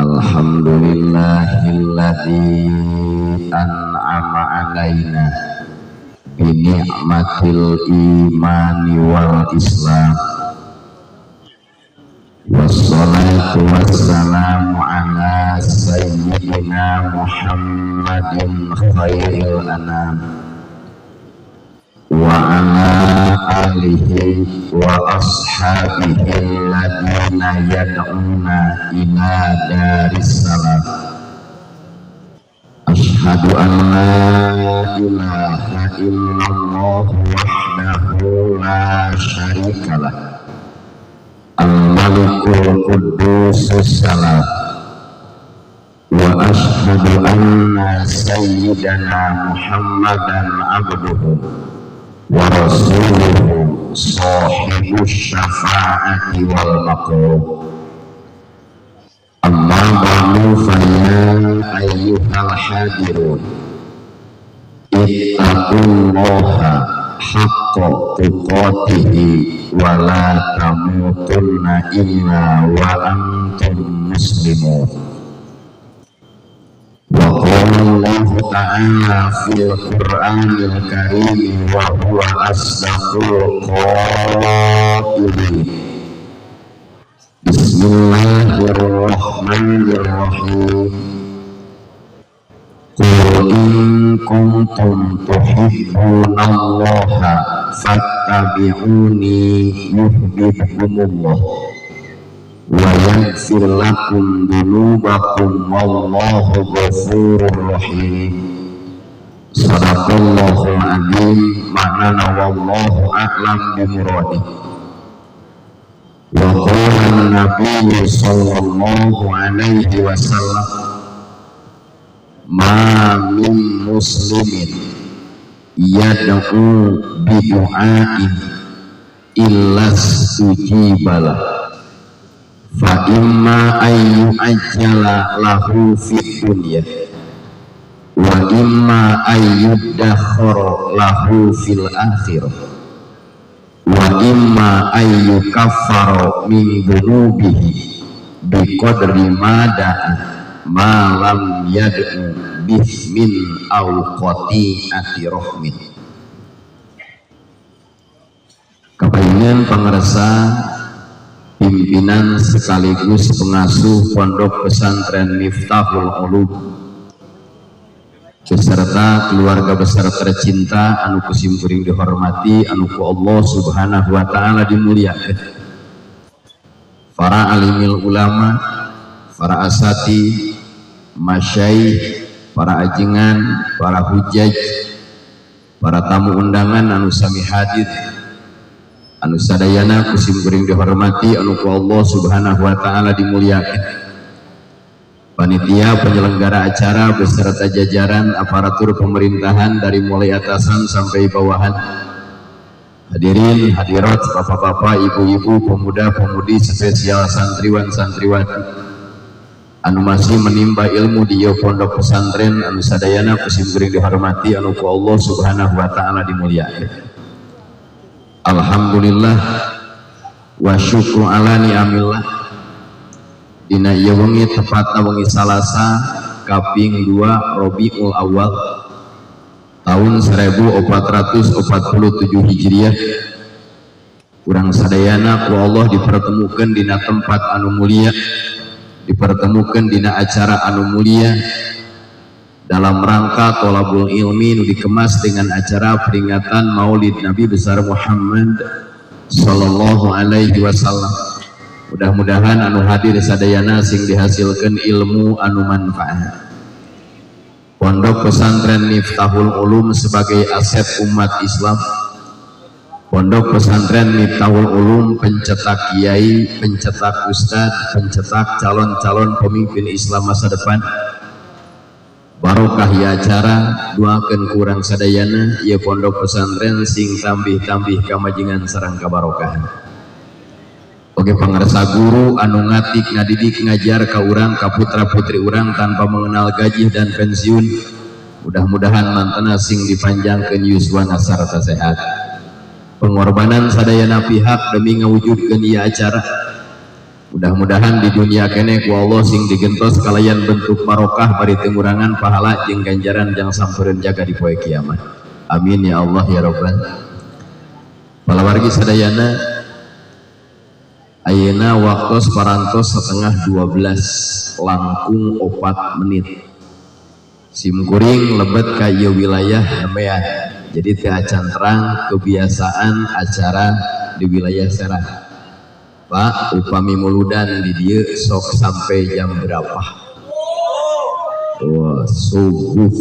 Alhamdulillahilladzi an'ama alaina bi ni'matil imani wal islam. Wassalatu wassalamu ala sayyidina Muhammadin khairil anam wa ala alihi wa ashabihi alladhina yad'una ila daris salam. Ashhadu an la ilaha illallah wahdahu la syarikalah al-malikul quddus salam, wa ashhadu anna sayyidana Muhammadan abduhu wa rasuluhu sahibus syafaati wal maqam. Amma ba'du, fa ya ayyuhal hadirun, ittaqullaha haqqa tuqatihi wa la tamutunna illa wa antum muslimun. Wa qala Allahu ta'ala fil Qur'anil Karim wa huwa asdaqul qailin. Bismillahirrahmanirrahim. Qul in kuntum tuhibbunallaha fattabi'uni yuhibbukumullah wa yaghfir lakum dzunubakum wallahu ghafurur rahim. Sadaqallahul azim. Maknana wallahu a'lam bimuradi. Wa qala an-nabiy sallallahu alaihi wasallam, ma min muslimin yad'u bi du'ain illa stujibalah fa imma ayyu ajjala lahu fid dunya wa imma ayyudakhara lahu fil akhirah wa imma ayyukaffara min dzunubihi bi qadri ma da'a ma lam yad'u bismin aw qati'ati rahmin. Kapaingan pangersa pimpinan sekaligus pengasuh Pondok Pesantren Miftahul Ulum beserta keluarga besar tercinta anu ku simkuring dihormati, anu ku Allah Subhanahu wa taala dimuliakan, para alimil ulama, para asati, masyaikh, para ajengan, para hujaj, para tamu undangan anu sami hadir, anu sadayana ku simkuring dihormati, anu ku Allah Subhanahu wa taala dimuliakan, panitia penyelenggara acara beserta jajaran aparatur pemerintahan dari mulai atasan sampai bawahan, hadirin hadirat, bapak-bapak, ibu-ibu, pemuda-pemudi, spesial santriwan santriwati anu masih menimba ilmu di pondok pesantren anu sadayana ku simkuring dihormati, anu ku Allah Subhanahu wa taala dimuliakan. Alhamdulillah wa syukru ala ni'amillah. Dina ieu wengi, tepatna wengi Salasa kaping 2 Rabiul Awal tahun 1447 Hijriah, urang sadayana ku Allah dipertemukan dina tempat anu mulia, dipertemukan dina acara anu mulia dalam rangka tolabul ilmi nu dikemas dengan acara peringatan Maulid Nabi besar Muhammad sallallahu alaihi wasallam. Mudah-mudahan anu hadir sadayana sing dihasilkan ilmu anu manfaat. Pondok Pesantren Miftahul Ulum sebagai aset umat Islam, Pondok Pesantren Miftahul Ulum pencetak kiai, pencetak ustad, pencetak calon-calon pemimpin Islam masa depan. Barokah ya acara, doakeun ku urang sadayana ya pondok pesantren sing tambih-tambih kamajengan sareng kabarokahan. Oke, pangersa guru anu ngatik, ngadidik, ngajar ka urang, ka putra putri urang tanpa mengenal gaji dan pensiun, mudah-mudahan mantena sing dipanjangkeun yuswana sarta sehat. Pengorbanan sadayana pihak demi ngawujudkeun ieu acara. Mudah-mudahan di dunia keneh ku Allah sing digentos kalayan bentuk barokah bari teu ngurangan pahala jeung ganjaran jang sampereun jaga di poe kiamat. Amin ya Allah ya Rabbal. Palawargi sadayana, ayeuna waktos parantos 11.30 langkung 4 menit. Sim kuring lebet ka ieu wilayah nembean. Jadi teu acan terang kebiasaan acara di wilayah Serang. Pak, upami muludan di dieu sok sampai jam berapa? Wah, subuh.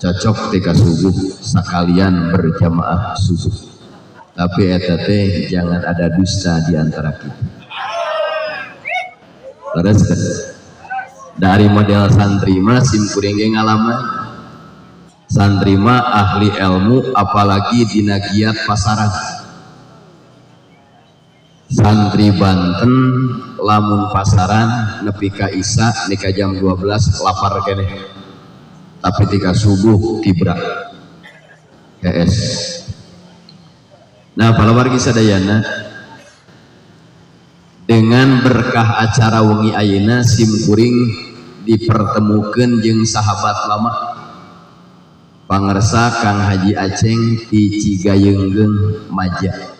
Cocok tika subuh sekalian berjamaah subuh. Tapi eta teh jangan ada dusta di antara kita. Terus dari model santri mah sim kuring ge ngalaman. Santri mah ahli ilmu apalagi dina giat pasaran. Santri Banten lamun pasaran nepi ka isa nika jam 12 lapar keneh. Tapi tika subuh tibra. KS. Nah, palawargi sadayana, dengan berkah acara wengi ayeuna sim kuring dipertemukeun jeung sahabat lama. Pangersa Kang Haji Aceng ti Cigayeunggeung Maja.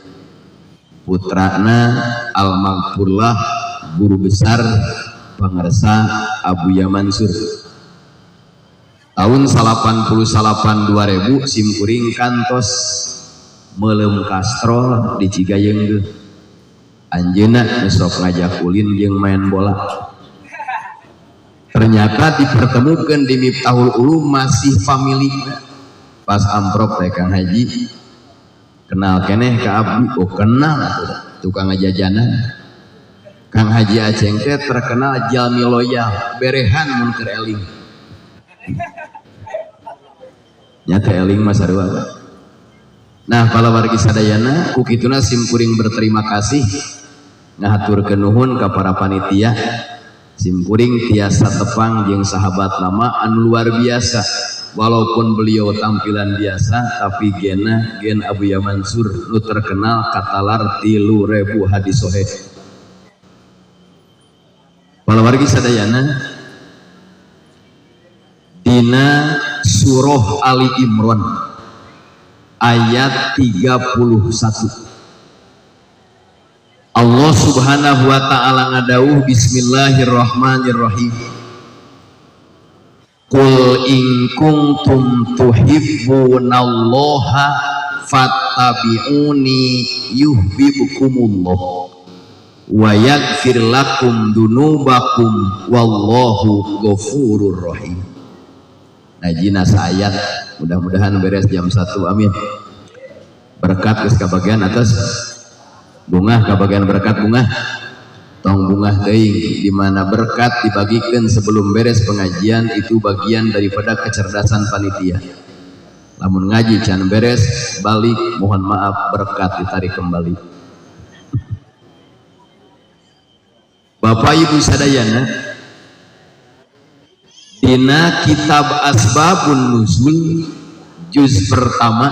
Putrana Al-Maghfurlah guru besar pangersa Abuya Mansur. Tahun 88 2000 sim kuring kantos meuleum kastrol di Cigayeunggeung. Anjeunna nu sok ngajak ulin jeung main bola. Ternyata dipertemukan di Miftahul Ulum masih family. Pas amprok teh Kang Haji kenal keneh ka abdi, oh kenal atuh tukang ngajajanan. Kang Haji Aceng teh terkenal jalmi loyal, berehan mun keur eling. Nya teh eling mah sarua. Nah, palawargi sadayana ku kituna sim kuring berterima kasih ngahaturkeun nuhun ka para panitia. Sim kuring tiasa tepang jeung sahabat lama anu luar biasa. Walaupun beliau tampilan biasa tapi gena gen Abuya Mansur nu terkenal katalar 3000 hadis soheh. Palawargi sadayana, dina surah Ali Imran ayat 31 Allah Subhanahu wa taala ngadawuh bismillahirrahmanirrahim. Qul in kuntum tuhibbunallaha fattabi'uni yuhibbukumullah wa yaghfir lakum dunubakum wallahu ghafurur rahim. Nah, jina saayat mudah-mudahan beres jam 1, amin. Berkat geus kabagian atas bungah, kabagian berkat bungah. Tong bungah teuing di mana berkat dibagikan sebelum beres pengajian itu bagian daripada kecerdasan panitia. Lamun ngaji can beres balik mohon maaf berkat ditarik kembali. Bapak Ibu sadayana, dina kitab Asbabun Nuzul juz pertama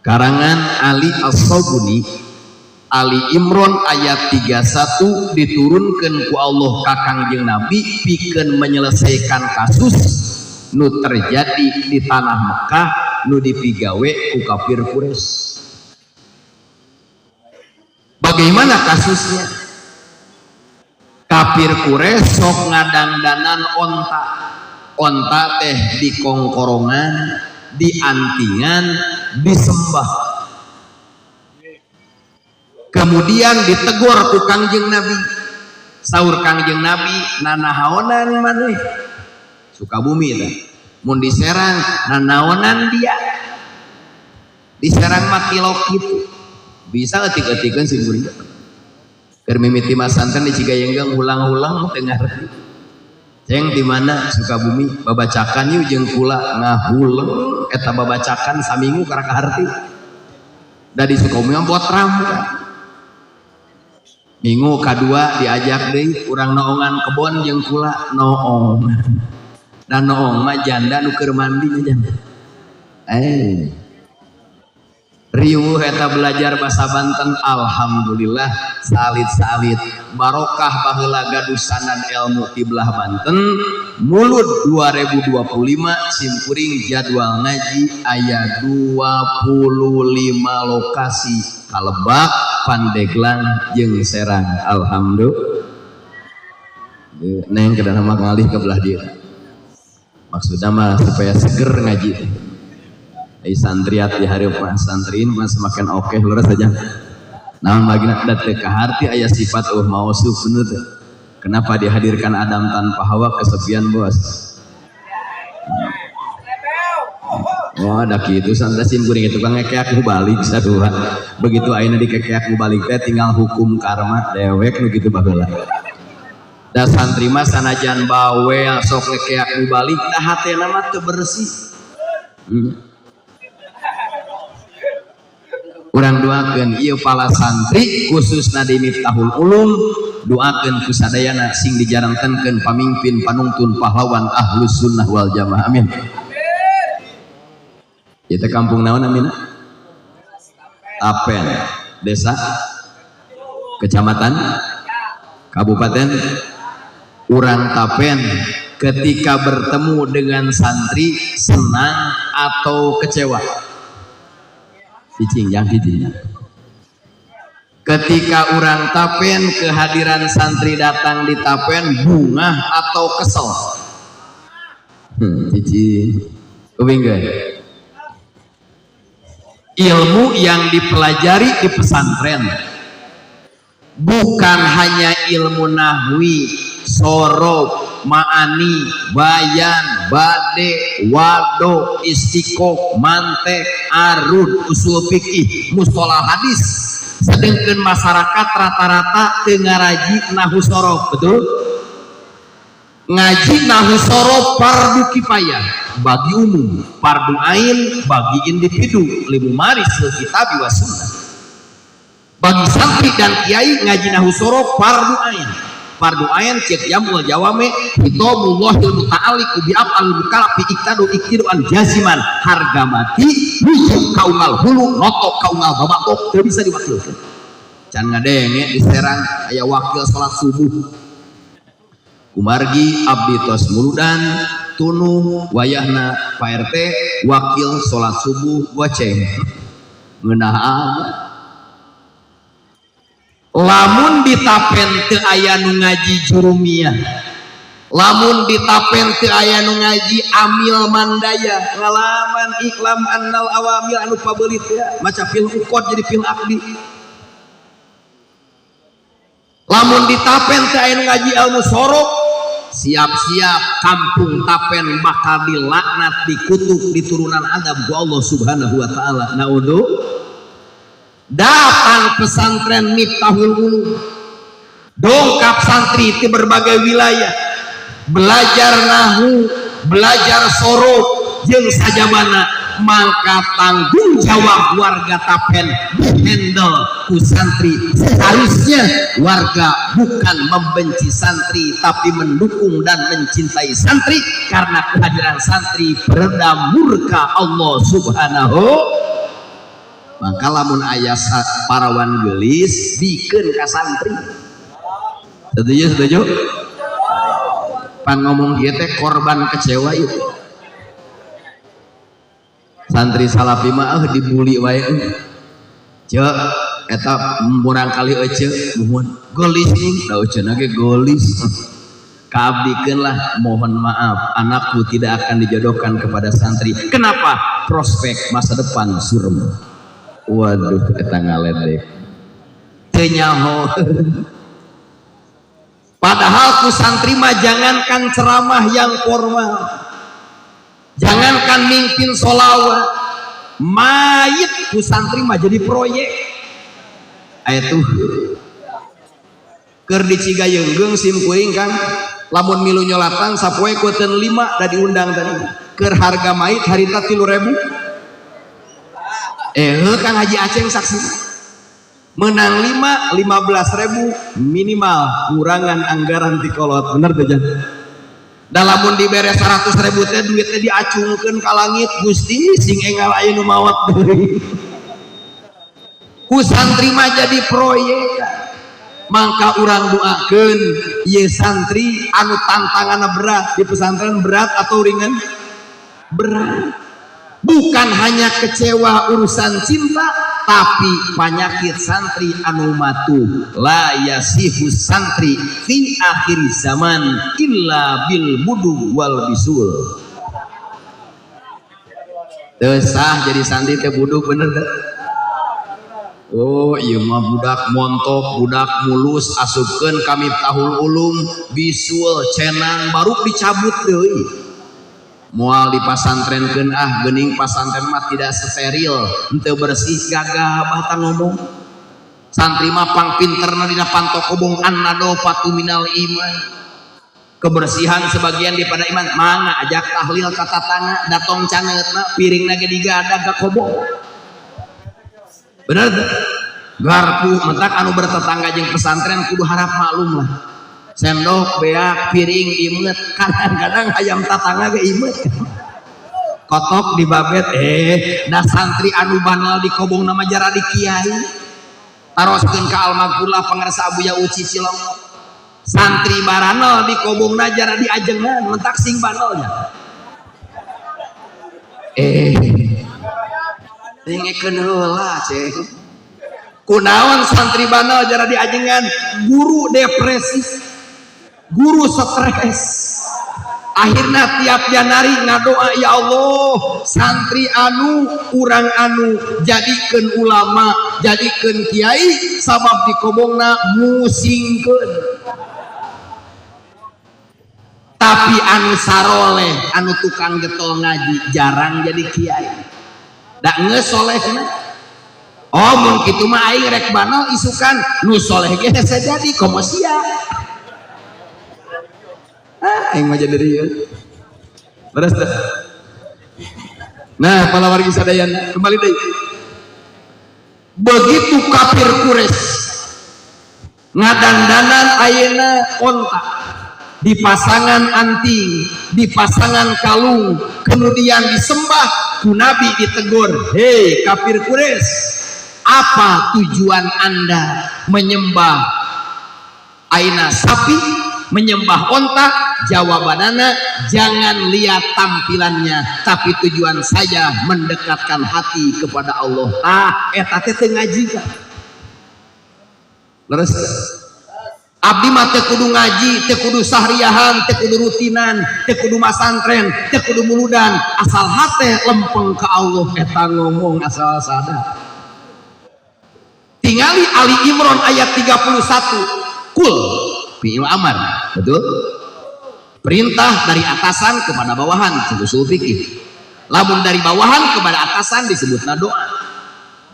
karangan Ali As-Sabuni, Ali Imran ayat 31 diturunkan ku Allah ka Kangjeng Nabi pikeun menyelesaikan kasus nu terjadi di tanah Mekah nu dipigawe ku kafir Quraisy. Bagaimana kasusnya? Kafir Quraisy sok ngadangdanan onta. Onta teh dikongkorongan, diantingan, disembah. Kemudian ditegur ku Kangjeng Nabi. Saur Kangjeng Nabi, nanahaonan maneh? Sukabumi teh. Mun diserang nanaonan dia? Diserang mah kilok kitu. Bisa eutik-eutikeun sing kuring. Keur mimiti masanten di Cigayenggeung hulang-hulang teu ngarti. Ceng di mana Sukabumi babacakan yeuh jeung kula ngahuleng eta babacakan saminggu karak harti. Da di Sukabumi mah botram. Minggu kadua diajak deui urang noongan kebon jeung kula noong. Dan noong mah janda nu keur mandi nya janda. Riweuh eta belajar bahasa Banten, alhamdulillah salit-salit barokah baheula gaduh sanad ilmu ti belah Banten. Mulud 2025 simkuring jadwal ngaji aya 25 lokasi, ka Lebak, Pandeglang jeung Serang. Alhamdulillah. Neng kedah mah ngalih ke belah dieu, maksudnya mah supaya seger ngaji. Ai santriat di hareup mah, santriin mah semakin oke, lurus saja. Nah, magina da teu kaharti aya sifat mausuf, bener teu? Kenapa dihadirkan Adam tanpa Hawa? Kesepian, bos. Oh, ada gitu santai sim kuring itu kan ngekeak balik sarua. Begitu ayeuna dikekeak balik teh tinggal hukum karma dewek nu kitu baheula. Da santri mah sanajan bawel sok ngekeak balik, da hatena mah teu bersih. Urang doakeun ieu pala santri khususna di Miftahul Ulum, doakeun ku sadayana sing dijarantenkeun pamimpin, panuntun, pahlawan Ahlus Sunnah wal Jamaah, amin. Ieu teh kampung naon amina? Tapen, desa, kecamatan, kabupaten. Urang Tapen ketika bertemu dengan santri senang atau kecewa? Cicing, jangan cicing. Ketika urang Tapen kehadiran santri datang di Tapen, bungah atau kesel? Cicing. Kuping. Ilmu yang dipelajari di pesantren bukan hanya ilmu nahwi, sorof, ma'ani, bayan, bade, wado, istiqoq, mantek, arud, usul fikih, mustolah hadis. Sedangkan masyarakat rata-rata teu ngaraji nahu sorof, betul? Ngaji nahu sorof fardu kifayah bagi umum, fardu ain bagi individu, limumaris kitab wa sunnah. Bagi santri dan kiai ngaji nahu sorof fardu ain. Fardu ain cek jamul jawame hitobullahil muta'alliqu bi af'al mukallafi iktadu iktiduan jaziman, harga mati wujud kaungal hulu notok kaungal babatok teu bisa diwakilkeun. Can ngadenge di Serang aya wakil salat subuh. Kumargi abdi tos muludan tunuh wayahna Pak RT wakil salat subuh goceng ngeunah amat. Lamun ditapen teu aya nu ngaji jurumiyah, lamun ditapen teu aya nu ngaji amil mandaya, ngalaman iklam annal awamil anu pabeulit ya maca fil uqad jadi fil aqdi. Lamun ditapen teu aya nu ngaji ilmu sorok, siap-siap kampung Tapen bakal dilaknat, dikutuk, diturunan azab ku Allah Subhanahu wa taala. Naudzu. Datang pesantren Miftahul Ulum, dongkap santri di berbagai wilayah, belajar nahu, belajar sorof jeung sajabana, maka tanggung jawab warga Tapen dihandle ku santri. Seharusnya warga bukan membenci santri, tapi mendukung dan mencintai santri, karena kehadiran santri peredam murka Allah Subhanahu. Maka lamun aya parawan gelis bikeun ka santri. Setuju, setuju? Pan ngomong kieu teh korban kecewa itu. Santri salafi mah dibully wae. Ceu eta murang kali ece muhun gelis ning da eceuna ge gelis. Kaabdikeun lah, mohon maaf anakku tidak akan dijodohkan kepada santri. Kenapa? Prospek masa depan surem. Waduh, eta ngaledek. Teu nyaho. Padahal ku santri mah jangankan ceramah yang formal, jangankan mimpin solawat, mayit ku santri mah jadi proyek. Aya tuh keur di Cigayeunggeung sim kuring Kang, lamun milu nyolatan sapoe kueteun 5 da diundang tadi. Keur harga mayit harita 3.000. Kang Haji Aceng saksi. Menang 5, 15.000 minimal kurangan anggaran ti kolot, bener teh Jan? Da lamun dibere 100.000 teh duitnya diacungkeun ka langit, Gusti sing enggal aya nu maot deui. Ku santri mah jadi proyek. Mangka urang doakeun ieu santri anu tantanganna berat di pesantren. Berat atau ringan? Berat. Bukan hanya kecewa urusan cinta, tapi penyakit santri anu matuh. La yasihu santri fi akhir zaman illa bil budu wal bisul. Teu sah jadi santri teh buduk, bener teh? Oh, iya mah budak montok, budak mulus, asupkeun ka Miftahul Ulum, bisul, cenang, baru dicabut deui. Moal dipasantrenkeun ah, geuning pasantren mah tidak steril, henteu bersih, gagah bahkan ngomong. Santri mah pang pinterna dina panto kobong, an-nadhofatu minal iman. Kebersihan sebagian daripada iman. Mangga ajak tahlil ka tatangga, datong caneutna, piringna ge digadag ka kobong. Bener teu? Garpu mentak anu bertetangga jeung pesantren kudu harap maklum lah. Sendok beak, piring imet, kadang-kadang hayam tatangga ge imet. Kotok dibabet, da santri anu banal di kobong nama jara di kiai. Taroskeun ka almagfurlah pangarsa Abuya Uci Cilongok. Santri baranal di kobongna jara di ajengan, mentak sing banalnya. Dengekeun heula ceng. Kunaon santri banal jara di ajengan? Guru depresi, guru stres. Akhirnya tiap Januari ngadoa, ya Allah, santri anu urang anu jadikeun ulama, jadikeun kiai, sabab di kobongna musingkeun. Tapi anu saroleh, anu tukang getol ngaji jarang jadi kiai. Da geus solehna. Oh, mun kitu mah aing rek banal isukan, nu soleh ge hese jadi komo sia. Ah, aing mah jadi rieu. Terus dah. Nah, para wargi sadayana, kembali deui. Begitu kafir Quraisy ngadandanan ayeuna onta, di pasangan anting, di pasangan kalung, kemudian disembah, ku Nabi ditegur, "Hei kafir Quraisy, apa tujuan Anda menyembah aina sapi, menyembah onta?" Jawabanana, "Jangan lihat tampilannya, tapi tujuan saya mendekatkan hati kepada Allah." Ah, eta teh teu ngaji kan? Leres. Abdi mah teu kudu ngaji, teu kudu sahriyahan, teu kudu rutinan, teu kudu masantren, teu kudu muludan, asal hate lempeng ke Allah, eta ngomong asal sadar. Tingali Ali Imran ayat 31. Kul fi'il amar, betul? Perintah dari atasan kepada bawahan, usul fikih. Lamun dari bawahan kepada atasan disebutna doa.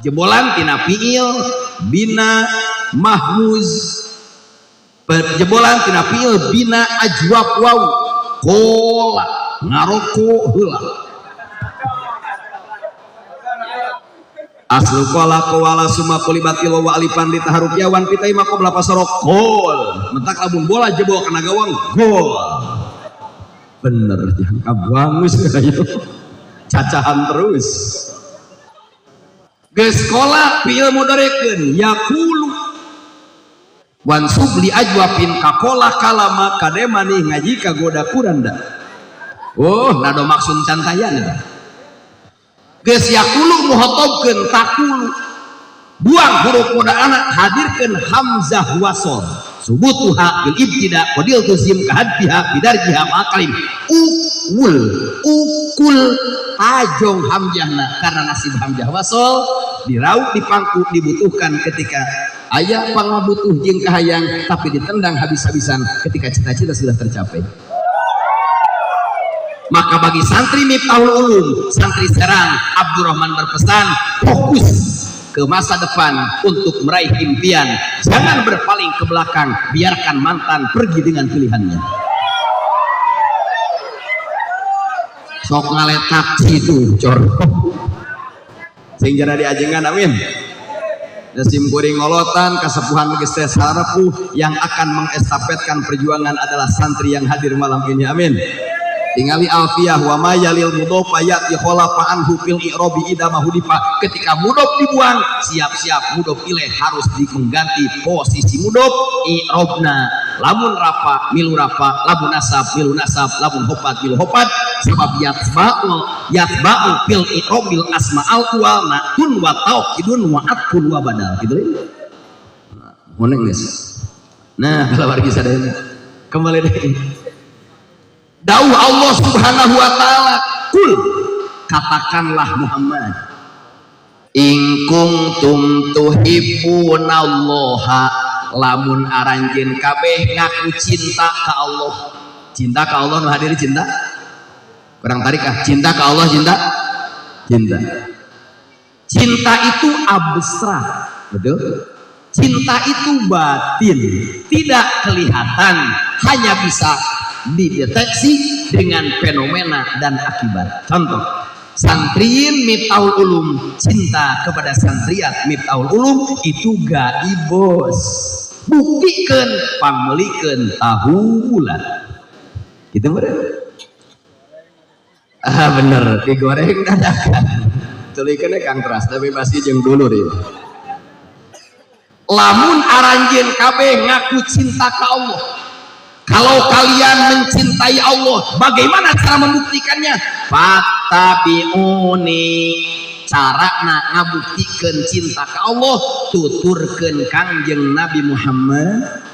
Jebolan tina fi'il bina mahmuz, jebolan tina fi'il bina ajwaf waw, kola ngaroko heula. Aslu kola kowala summa kulibatil wa alifan li taharukiawan pitai maqobla pasoro kol. Mentak lamun bola jebol kana gawang, gol. Bener jangan kabangus ayo. Cacahan terus. Geus kola fi'il mudhorekeun yaqulu wansub li ajwafin kakola kalama kademani ngaji kagoda kuranda. Oh, nado maksud cantayan eta. Geus yaqulu muhotobkeun taqulu, buang huruf mudana, hadirkeun hamzah wasol, subutuha bil ibtida qadil tuzim kahadbiha bidarjiha maqalim ukul ukul tajong hamzahna karena nasib hamzah wasol diraup dipangku dibutuhkan ketika ayah pangabutuh jeung kahayang, tapi ditendang habis-habisan ketika cita-cita sudah tercapai. Maka bagi santri Miftahul Ulum, santri Serang, Abdurrahman berpesan, fokus ke masa depan untuk meraih impian, jangan berpaling ke belakang, biarkan mantan pergi dengan pilihannya. Sok ngaletak situ cor sing jara diajengan, amin. Sim kuring ngolotan kasepuhan geus teh sarepuh, yang akan mengestafetkan perjuangan adalah santri yang hadir malam ini, amin. Tingali alfiyah, wa ma yalil mudhofa ya'ti khalafa anhu fil i'rabi idza ma hudifa. Ketika mudhof dibuang, siap-siap mudhof ilaih harus mengganti posisi mudhof. I'rabna lamun rafa milu rafa, lamun nasab milu nasab, lamun hofad milu hofad, sebab yatba'u yatba'u fil i'rabil asma'al awwal na'tun wa taukidun wa atfun wa badal, gitu ya. Moneng geus. Nah, kalau wargi sadayana kembali deui. Dawuh Allah Subhanahu wa taala, "Kul," katakanlah Muhammad, "in kuntum tuhibbunallaha," lamun aranjeun kabeh ngaku cinta ka Allah. Cinta ka Allah, nu hadir cinta? Kurang tarik ah. Cinta ka Allah, cinta? Cinta. Cinta itu abstrak, betul? Cinta itu batin, tidak kelihatan, hanya bisa dideteksi dengan fenomena dan akibat. Contoh, santriin Miftahul Ulum cinta kepada santriat Miftahul Ulum itu gaib, bos. Buktikan pangmeulikeun tahu bulat. Gitu bener? Ah bener, digoreng dadakan. Tulikeun Kang Teras, tapi pasti jeung dulur ieu. Lamun aranjeun kabeh ngaku cinta ka Allah, kalau kalian mencintai Allah, bagaimana cara membuktikannya? Fattabi'uni, carana ngabuktikeun cinta ka Allah, tuturkeun Kangjeng Nabi Muhammad.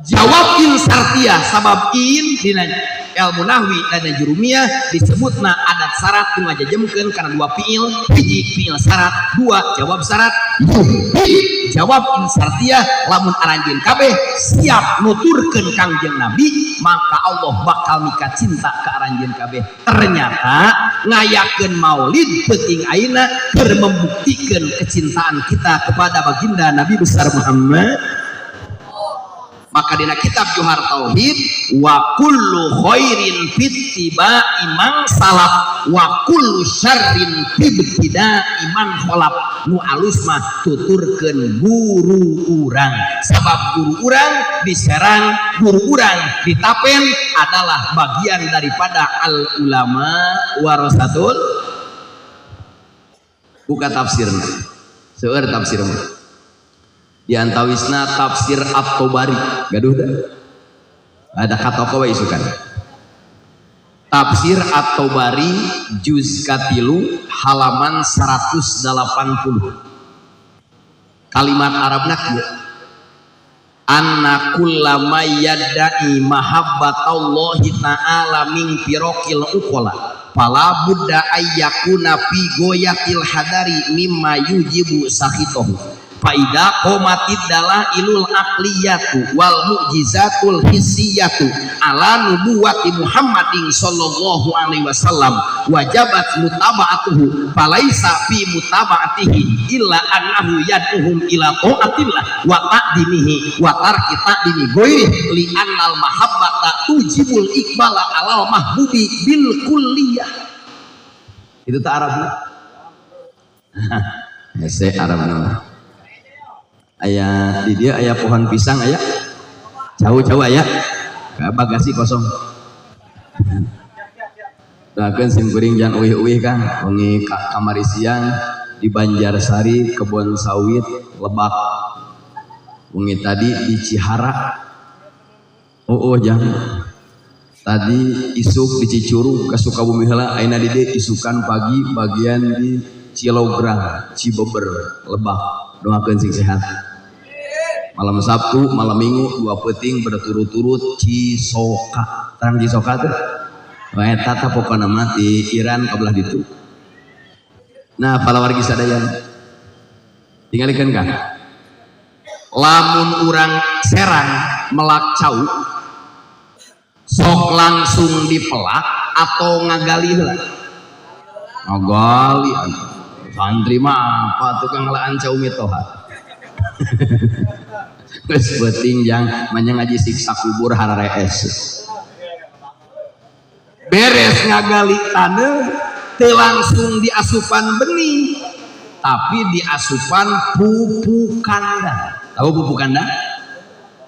Jawab in syartiyah, sabab in dina ilmu nahwi dan jurumiyah disebutna adat syarat nu ngajajemkeun kana dua fiil, hiji fiil syarat, dua jawab syarat. Jawab in syartiyah, lamun aranjeun kabeh siap nuturkeun Kangjeng Nabi, maka Allah bakal mika cinta ke aranjeun kabeh. Ternyata ngayakeun maulid peuting ayeuna keur membuktikan kecintaan kita kepada baginda Nabi besar Muhammad. Maka dina kitab Johar Tauhid, wa kullu khairin fittiba'i man salaf wa kullu syarrin fibtida'i man kholaf. Nu alus mah tuturkeun guru urang, sabab guru urang diserang, guru urang ditapen adalah bagian daripada al ulama warasatul. Buka tafsirna, seueur tafsirna, di antawisna tafsir At-Tabari. Gaduh dah ada katoko we isukan tafsir At-Tabari juz katilu halaman 180, kalimat Arabna kieu, anna kullama yadda'i mahabbatallahi ta'ala min firaqil uqala fala budda ayyakuna fi goyatil hadari mimma yujibu sakhitahu faida qomatid dalailul aqliyatu wal mu'jizatul hissiyatu ala nubuwati Muhammadin sallallahu alaihi wasallam wajabat mutaba'atuhu falaisa fi mutaba'atihi illa annahu yad'uhum ila ta'atillah wa ta'dimihi wa tarki ta'dimi ghairihi li annal mahabbata tujibul iqbala alal mahbubi bil kulliyah. Itu tak Arabna. Hese Arabna. Aya di dia aya pohon pisang, aya jauh-jauh, aya bagasi kosong. Doakeun sim kuring jangan uih-uih, Kang. Wengi kamari siang di Banjarsari, Kebon Sawit, Lebak. Wengi tadi di Cihara. Oh, jangan. Tadi isuk di Cicurug ke Sukabumi heula, ayeuna di dieu isukan pagi bagian di Cilograng, Cibeber, Lebak. Doakeun sing sehat. Malam Sabtu, malam Minggu, dua peuting berturut-turut Cisoka. Terang Cisoka tuh? Wah, eta tah pokona mah di Iran kabelah ditu. Nah, palawargi sadayana. Tingalikeun, Kang. Lamun urang Serang melak cau, sok langsung dipelak atau ngagali heula? Ngagali. Santri mah apa tukang ngelaan cau mitoha. Geus peuting jang manya ngaji siksa kubur hararees. Beres ngagali taneuh teu langsung diasupan benih, tapi diasupan pupuk kandang. Tahu pupuk kandang?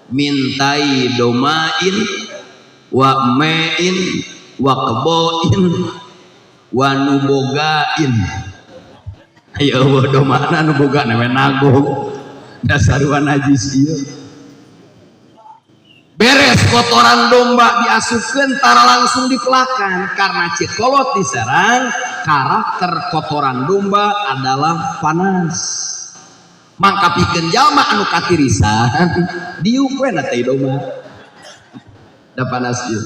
Mintai domain Wa mein wa keboin wa nubogain. Ayo eueuh domana nu boga we nagog. Dasar najis ieu. Beres kotoran domba diasupkeun tara langsung dipelakan karena cek kolot diserang karakter kotoran domba adalah panas. Mangka pikeun jalma anu katirisan diuk we na tai domba. Da panas ieu.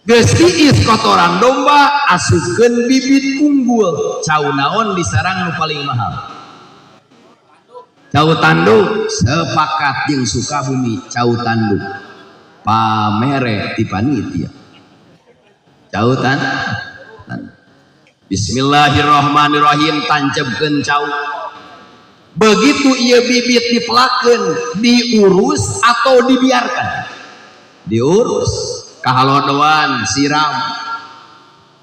Geus tiis kotoran domba asupkeun bibit unggul. Cau naon diserang nu paling mahal? Cau tanduk. Sepakat jeung Sukabumi cau tanduk. Pamere ti panitia. Cau tan. Bismillahirrahmanirrahim tancebkeun cau. Begitu ieu bibit dipelakeun, diurus atau dibiarkan? Diurus. Kahalodoan, siram,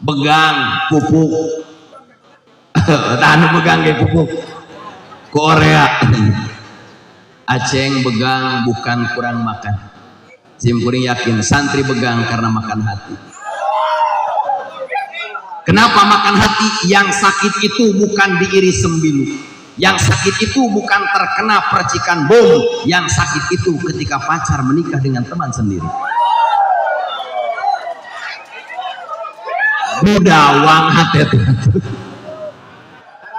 begang, pupuk. Tah nu begang ge pupuk. Korea. Aceng begang bukan kurang makan. Simkuring yakin santri begang karena makan hati. Kenapa makan hati? Yang sakit itu bukan diiris sembilu. Yang sakit itu bukan terkena percikan bom. Yang sakit itu ketika pacar menikah dengan teman sendiri. Budawang hati itu.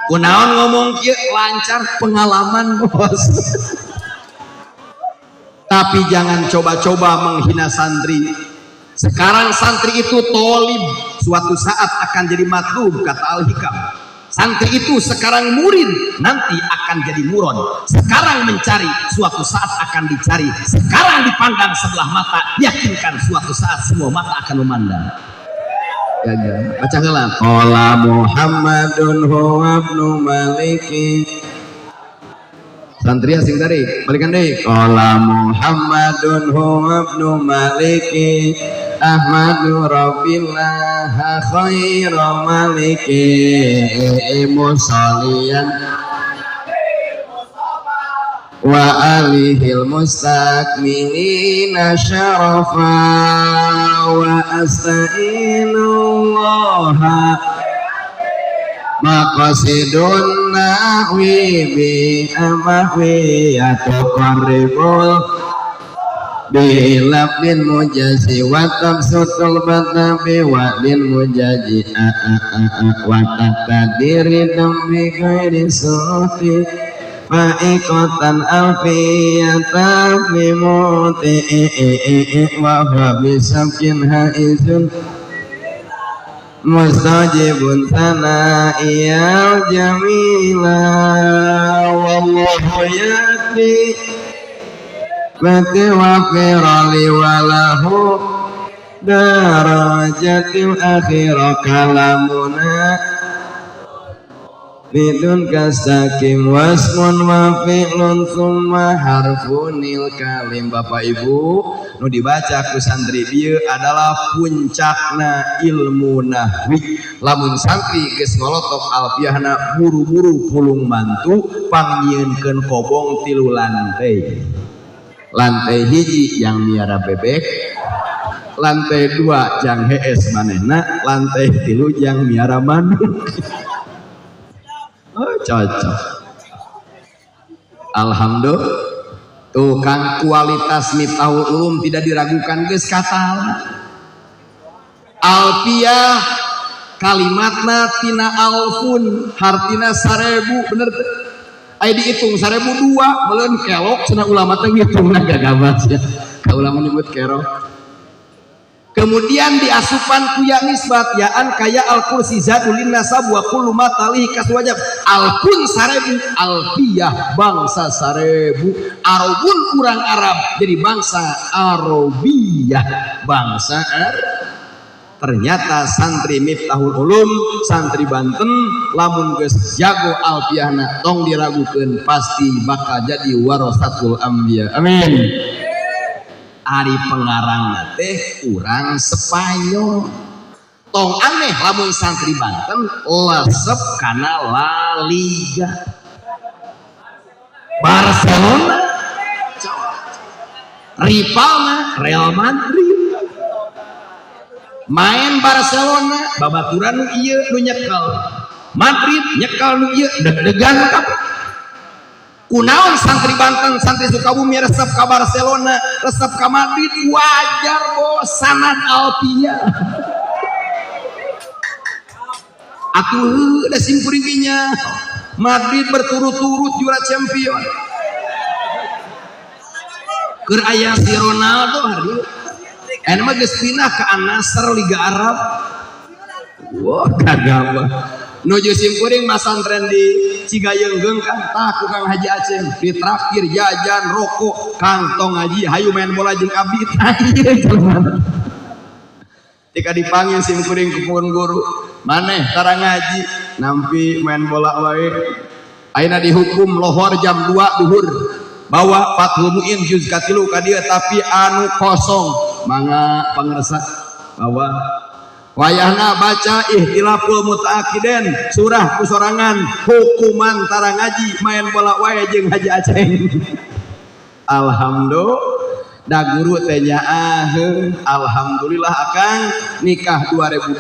Kunaon ngomong kieu lancar pengalaman bos. Tapi jangan coba-coba menghina santri. Sekarang santri itu tolib, suatu saat akan jadi matlub kata Al-Hikam. Santri itu sekarang murid, nanti akan jadi muron. Sekarang mencari, suatu saat akan dicari. Sekarang dipandang sebelah mata, yakinkan suatu saat semua mata akan memandang. Gagal. Baca heula. Qala Muhammadun huwa ibnu Maliki. Santri asing tarik, balikan deui. Qala Muhammadun huwa ibnu Maliki. Ahmadu Rabbillah khairu maliki musalian wa alihil mustakmilina syarafa wa asta'inullaha maqasidun nahwi bi amahwi yatuqarribul bilabdin mujazi wa tabsutul batabi wa din mujazi a a a a wa taqdiri dambi ghairi suti fa'iqatan alfiyata fi muti wa huwa bisabkin haizun mustajibun sana'iyal jamila wallahu yakfi mati wa firali walahu darajatil akhirah kalamuna bidun kasakim wasmun wa fi'lun thumma harfunil kalim. Bapak Ibu nu dibaca ku santri bieu adalah puncakna ilmu nahwi. Lamun santri geus ngolotok alfiahna buru-buru pulung mantu pangnyieunkeun kobong 3 lantai. Lantai hiji yang miara bebek, lantai 2 jang hees manehna, lantai 3 jang miara manuk. Oh, cocok. Alhamdulillah. Tuh kan kualitas Miftahul Ulum tidak diragukan geus katala. Alfiah kalimatna tina alfun hartina 1000 bener teu? Aya dihitung 1002 meuleun kelok cenah ulama teh ngitungna gagabas ya. Ka ulama nyebut kerok. Kemudian diasupan ku ya nisbat yaan kaya al kursi zadulin nasab wa kullu ma talihi kaswajab. Alfun 1000 alfiyah bangsa 1000 arabun urang Arab jadi bangsa Arabiyah bangsa Arab. Ternyata santri Miftahul Ulum santri Banten lamun geus jago alfiahna tong diragukeun pasti bakal jadi warasatul anbiya. Amin. Ari pengarangna teh urang Spanyol. Tong aneh lamun santri Banten lesep kana La Liga. Barcelona. Rivalna Real Madrid. Main Barcelona babaturan nu ieu nu nyekel. Madrid nyekel nu ieu deg-degan kabeh. Kunaon santri Banten, santri Sukabumi resep ka Barcelona, resep ka Madrid, wajar bos, sanad alpia. Atuh da simkuring nya. Madrid berturut-turut juara champion. Keur aya si Ronaldo hari. Eta mah geus pindah ke Al Nassr Liga Arab. Wah, kagak. Nuju simkuring masantren di Cigayeunggeung kan tah ku Kang Haji Aceng ditraktir jajan rokok Kang tong ngaji hayu main bola jeung abdi tah ieu jelema. Tika dipanggil simkuring ku pun guru maneh tara ngaji nampi main bola wae. Ayeuna dihukum lohor jam 2 duhur bawa Fathul Muin juz katilu ka dieu tapi anu kosong mangga pangersa bawa. Wayahna baca Ikhtilaful Mutaakidin surah kusorangan hukuman tara ngaji main bola wae jeung Haji Aceng. Alhamdulillah da guru teh nyaah alhamdulillah akang nikah 2002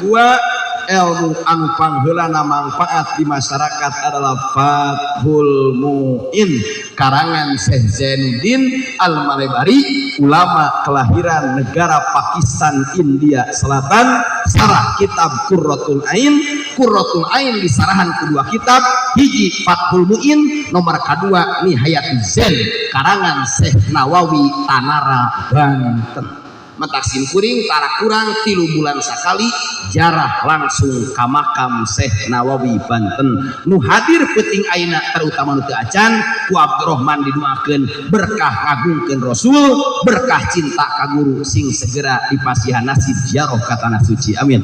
ilmu anu pangheulana mangfaat di masyarakat adalah Fathul Muin karangan Syekh Zainuddin Al-Malebari, ulama kelahiran negara Pakistan India Selatan, sarah kitab Qurratul Ain. Qurratul Ain disarahan kedua kitab, hiji Fathul Muin, nomor kedua Nihayatul Zain karangan Syekh Nawawi Tanara Banten. Matak simkuring tara kurang 3 bulan sakali jarah langsung ka makam Syekh Nawawi Banten. Nu hadir peuting ayeuna terutama nu teu acan ku Abdurrahman didoakeun berkah ngagungkeun Rasul, berkah cinta ka guru sing segera dipasihan nasib ziarah ka tanah suci. Amin.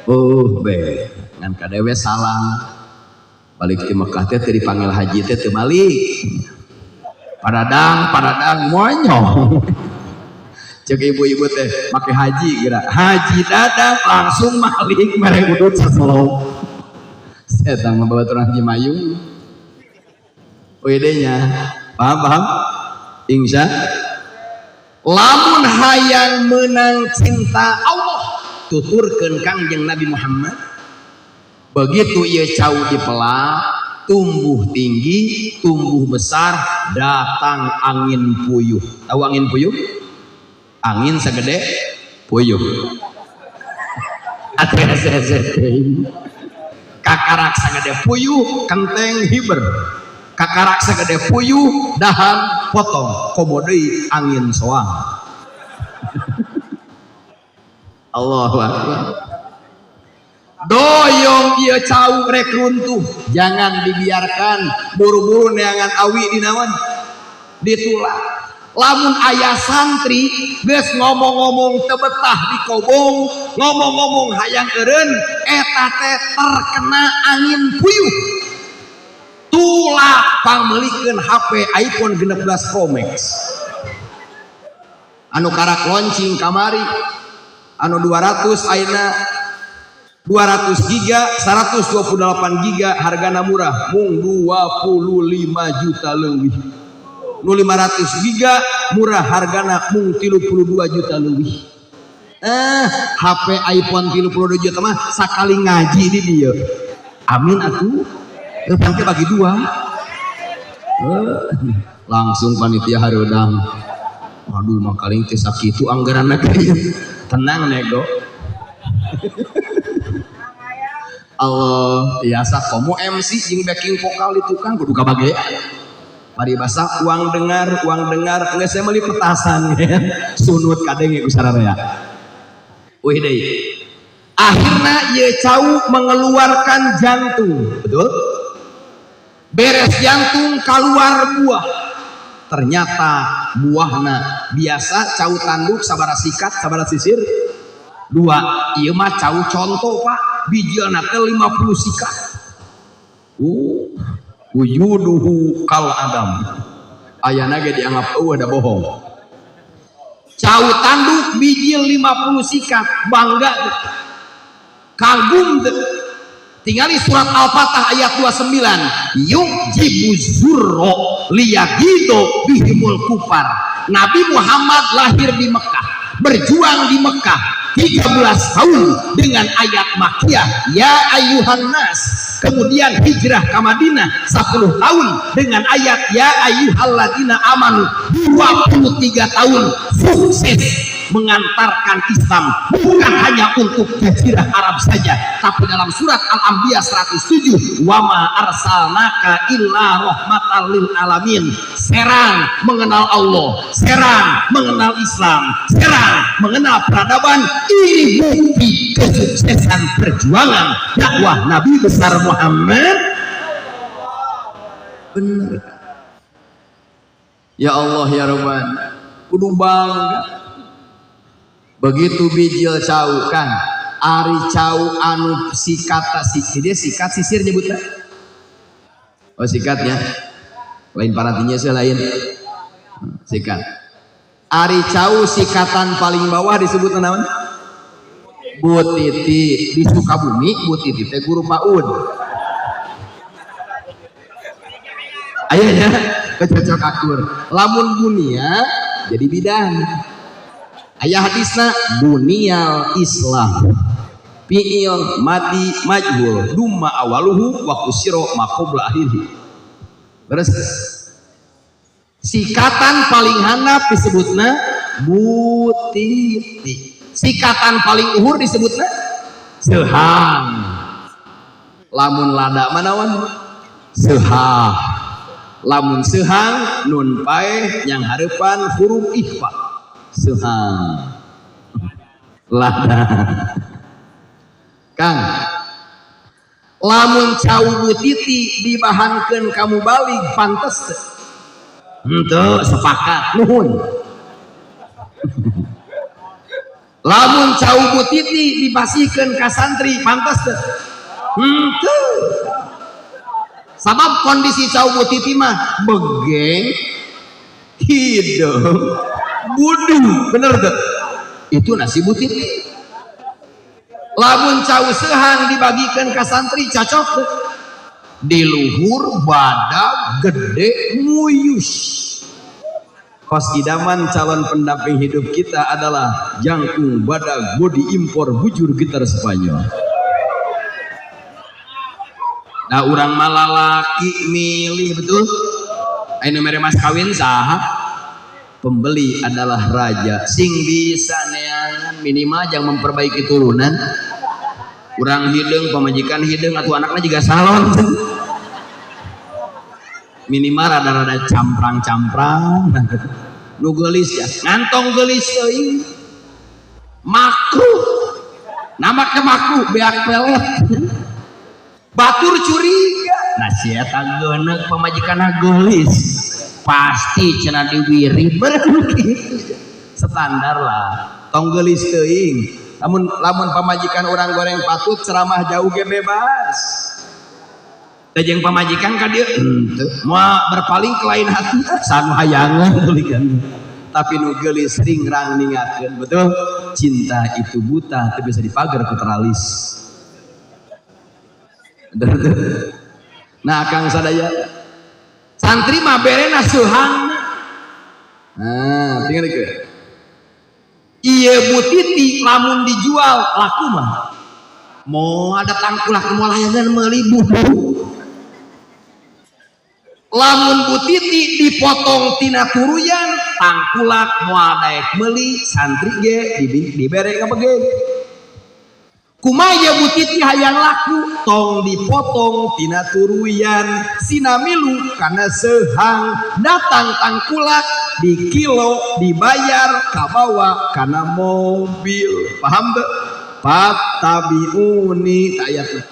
Oh be ngan kadewe salah balik ti Mekah teh teu dipanggil haji teh teu balik. Paradang paradang monyong. Cek ibu-ibu teh make haji geura. Haji Dadang langsung malik mere udut sasolong. Setan mah babaturan Haji Mayung. Nya paham paham? Insya lamun hayang menang cinta Allah tuturkeun Kangjeng Nabi Muhammad. Begitu ieu cau dipelak, tumbuh tinggi, tumbuh besar, datang angin puyuh. Tahu angin puyuh? Angin segede puyuh. Kakarak segede puyuh, kenteng hiber. Kakarak segede puyuh, dahan potong, komo deui angin soang. Allahu Akbar. Doyong ieu cau rek runtuh, jangan dibiarkan buru-buru neangan awi di naon ditulak. Lamun ayah santri geus ngomong-ngomong teu betah di kobong, ngomong-ngomong hayang eureun, eta teh terkena angin puyuh. Tulak pangmeulikeun HP iPhone 16 Pro Max. Anu karak launching kamari anu 200 ayeuna 200 giga 128 giga hargana murah mung 25 juta leuwih. Nu 500 giga murah hargana mung 32 juta leuwih. HP iPhone 32 juta mah sakali ngaji di dieu. Amin atuh. Rupang teh bagi dua. Langsung panitia hareudang. Aduh makaling teh sakitu anggaranna kieu. Tenang nego. Allah biasa komo MC jeung backing vokal di tukang kudu kabagean. Paribasa uang dengar geus saya meuli petasan sunut kadenge ku sararea. Wih deui. Akhirna ieu cau mengeluarkan jantung, betul? Beres jantung keluar buah. Ternyata buahna biasa cau tanduk sabara sikat sabara sisir dua. Ieu mah cau contoh Pak, bijilna teh 50 sikat. Wujuduhu kal adam. Ayana ge dianggap eueuh da bohong. Cau tanduk bijil 50 sikat, bangga tuh. Kagum tuh. Tingali surat Al-Fatah ayat 29. Yujibu zurro liyagido bihimul kufar. Nabi Muhammad lahir di Mekah, berjuang di Mekah 13 tahun dengan ayat Makkiyah ya ayyuhan nas, kemudian hijrah ke Madinah 10 tahun dengan ayat ya ayyuhalladzina amanu, 23 tahun sukses mengantarkan Islam bukan hanya untuk jazirah Arab saja, tapi dalam surat Al-Anbiya 107 wa ma arsalnaka illa rahmatan lil alamin. Serang mengenal Allah, serang mengenal Islam, serang mengenal peradaban. Ini bukti kesuksesan perjuangan dakwah Nabi besar Muhammad. Bener ya Allah ya Rabbana, kudu bangga. Begitu bijil cau kan, ari cau anu sikat, si dia sikat sisir nyebutnya, oh sikatnya lain, paratinya sih lain sikat. Ari cau sikatan paling bawah disebut naon? Butiti. Di Sukabumi butiti teh guru PAUD ayahnya kecocok akur. Lamun bunia jadi bidan. Ayah hadisna bunial Islam fi'il madi majhul dumma awaluhu wa kusiro ma qabla akhirih. Terus sikatan paling handap disebutna butiti, sikatan paling uhur disebutna sehang. Lamun lada manawan sehah, lamun sehang nun paeh yang hareupan huruf ikhfa sehang lada. Kang, lamun cau butiti dibahankeun kamu balik pantes teu? Henteu, sepakat nuhun. Lamun cau butiti dipasihkeun ka santri pantes teu? Henteu. Sabab kondisi cau butiti mah begeng hidung budu, bener tuh? Itu nasi butiti. Lamun cau sehang dibagikan ke santri cocok tuh? Di luhur badak gede muyus. Kos idaman calon pendamping hidup kita adalah jangkung badak body impor bujur gitar Spanyol. Nah urang malalaki milih betul. Ayo mere mas kawin saha? Pembeli adalah raja. Sing bisa neangan minimal jangan memperbaiki turunan. Urang hidung pamajikan hidung atau anaknya juga salon. Minimal rada-rada camprang-camprang. Nu geulis ya, ngantong geulis teuing. Makruh. Nama ke makruh beak pelet. Batur curiga. Nah si eta geuneuk pamajikanna geulis. Pasti cenah diwirid begitu. Standar lah. Tong geulis teuing. Lamun lamun pamajikan orang goreng patut ceramah jauh ge bebas. Teh jeung pamajikan ka dieu henteu. Moal berpaling ke lain hati sanu hayangan tulikan. Tapi nu geulis ringrang ningakeun, betul? Cinta itu buta teu bisa dipagar ku teralis. Nah Kang sadaya santri mah berena seuhang. Nah tinggal ke ieu butiti lamun dijual laku mah mau ada tangkulak mau layangan meuli bubu. Lamun butiti dipotong tina turuyan tangkulak moal daek meuli, santri ge dibere ka bege. Kumaha butiti hayang laku tong dipotong tina turuyan sina milu kana sehang datang tangkulak di kilo dibayar kabawa kana mobil. Paham teu? Fattabiuni ayatna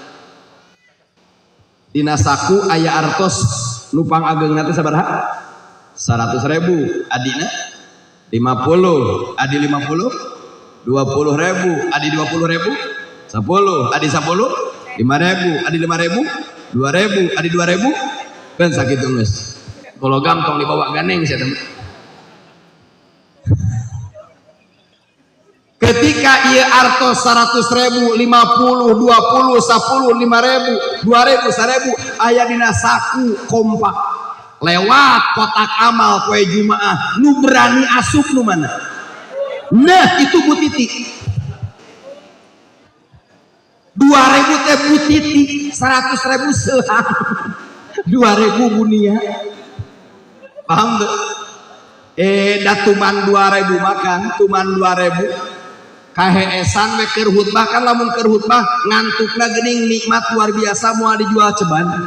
dina saku aya artos nupang ageungna teh sabaraha? 100.000, adina 50, adi 50 20.000, adi 20.000 10, adi 10 5.000, adi 5.000 2.000, adi 2.000 kan sakitu geus. Gologam tong dibawa ganeng sia teh. Ketika ieu artos 100.000, 50, 20, 10, 5.000, 2.000, 1.000 aya dina saku kompak. Lewat kotak amal poe Jumaah, nu berani asup nu mana? Nah, itu Bu Titi. 2000 teh Bu Titi, 100.000 selang. 2000 bunia. Paham tuh? Eh, dah tuman 2000 makan, tuman 2000. Kaheesan we keur khutbah kan, lamun keur khutbah ngantukna geuning nikmat luar biasa, moal dijual ceban.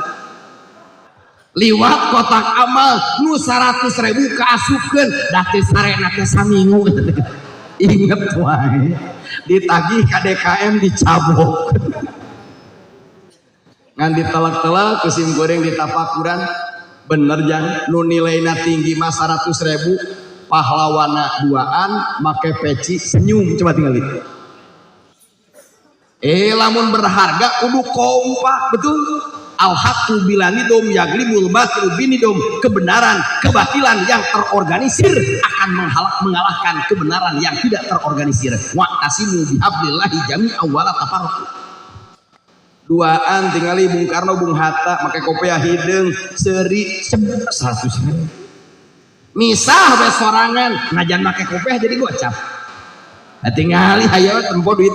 Liwat kotak amal, nu 100.000 kaasupkeun, dah teh sarena teh saminggu. Inget wae. Ditagih ka DKM, dicabok. Ngan ditelak-telak ku sim kuring ditafakuran, bener jang nu nilaina tinggi mah 100.000, pahlawana duaan make peci senyum. Coba tinggal itu, eh, lamun berharga kudu kompak, betul. Al haqqu bila nidom yaglibul batil binidom. Kebenaran, kebatilan yang terorganisir akan mengalahkan kebenaran yang tidak terorganisir. Wa'tasimu bihablillahi jami'an wala tafarraqu. Duaan tingali Bung Karno, Bung Hatta make kopiah hideung seuri, 100.000. Misah we sorangan najan make kopiah jadi gocap. Nah, tingali hayo tempo duit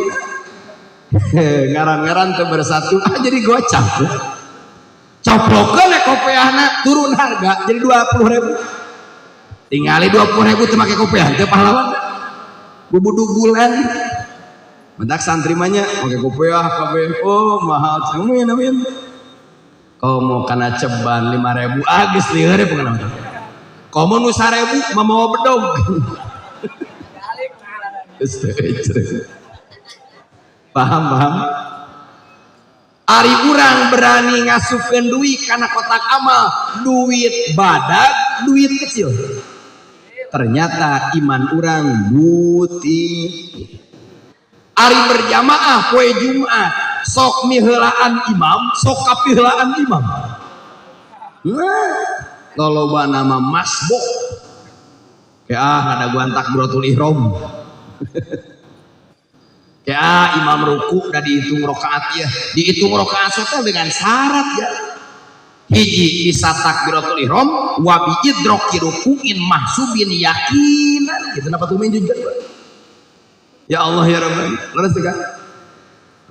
ngaran-ngaran teu bersatu, ah, jadi gocap. Coplokeun we kopiahna, turun harga jadi 20.000. Tingali 20.000 teu make kopiah teu pahlawan, bubudugulan. Mentak santri mah nya make kopiah kabeh, oh, mahal. Amin, amin. Komo kana ceban 5000, ah, geus lieur pokona. Komo nu 1000 mah bedog. Geus. Paham, paham? Ari urang berani ngasupkeun duit kana kotak amal, duit badag, duit kecil. Ternyata iman urang butik. Ari berjamaah poe Jumat, sok miheulaan imam, sok kapiheulaan imam. Nah, loloba nama masbuk. Kayak ah ada guan takbiratul ihram. Ya, imam ruku udah dihitung rokaat ya. Dihitung rokaat teh dengan syarat ya. Hiji, bisa takbiratul ihram wa bi idroki rukuin mahsubin yakinan. Gitu napa tuh juga. Ya Allah ya Rabbi. Leres kan?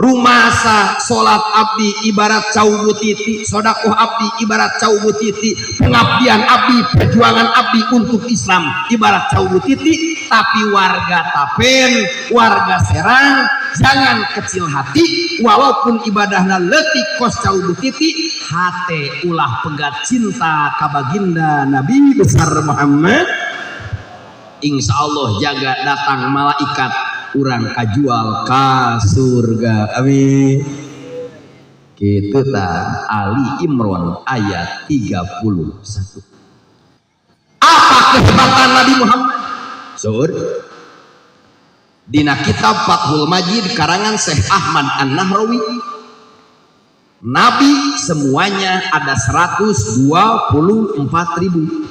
Rumasa salat abdi ibarat cau butiti, sodakoh abdi ibarat cau butiti, pengabdian abdi, perjuangan abdi untuk Islam ibarat cau butiti, tapi warga Tapen, warga Serang, jangan kecil hati, walaupun ibadahna leutik kos cau butiti, hate ulah pegat cinta ka baginda Nabi besar Muhammad. Insya Allah jaga datang malaikat, urang kajual ka surga, amin. Gitu ta. Ali Imran ayat 31. Apa kehebatan Nabi Muhammad? Sur Dina kitab Fathul Majid karangan Syekh Ahmad An-Nahrawi, Nabi semuanya ada 124 ribu.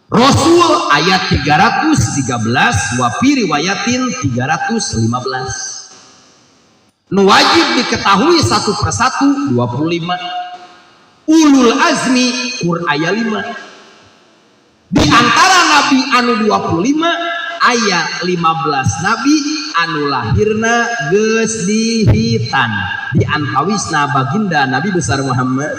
Rasul ayat 313, wa fi riwayatin 315. Nu wajib diketahui satu persatu 25. Ulul azmi kur aya 5. Di antara nabi anu 25 aya 15 nabi anu lahirna geus dihitan. Di antawisna baginda Nabi besar Muhammad.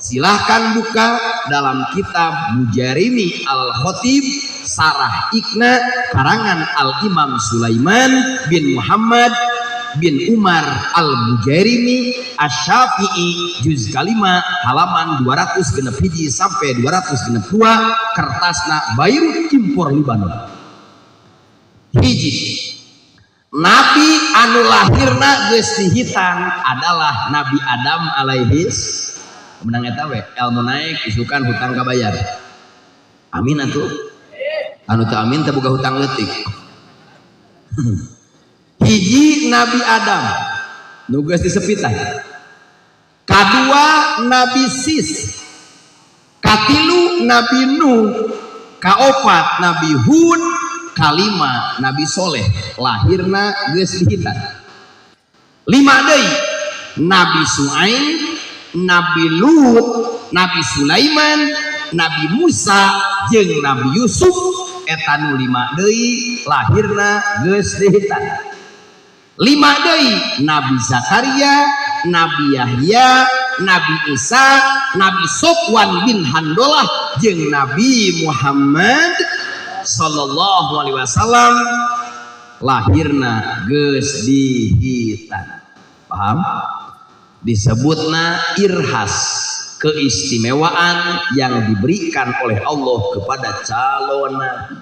Silahkan buka dalam kitab Mujarimi Al-Khatib Sarah Ikna karangan Al-Imam Sulaiman bin Muhammad bin Umar Al-Bujairimi Asy-Syafi'i, juz kalima halaman 261 sampai 262, kertasna Beirut impor Libanon. Hiji, Nabi anu lahirna geus dihitan adalah Nabi Adam alaihis menang. Eta we ilmu naik, isukan hutang kabayar, amin atuh. Anu teu amin teu boga hutang leutik. Hiji, Nabi Adam nu geus disepitan. Kadua, Nabi Sis. Katilu, Nabi Nuh. Kaopat, Nabi Hud. Kalima, Nabi Soleh, lahirna geus dihitan. Lima deui, Nabi Su'aib. Nabi Lut, Nabi Sulaiman, Nabi Musa jeung Nabi Yusuf. Eta nu lima deui lahirna geus dihitan. Lima deui, Nabi Zakaria, Nabi Yahya, Nabi Isa, Nabi Sofwan bin Handolah jeung Nabi Muhammad sallallahu alaihi wasallam lahirna geus dihitan. Paham? Disebutna irhas, keistimewaan yang diberikan oleh Allah kepada calon nabi.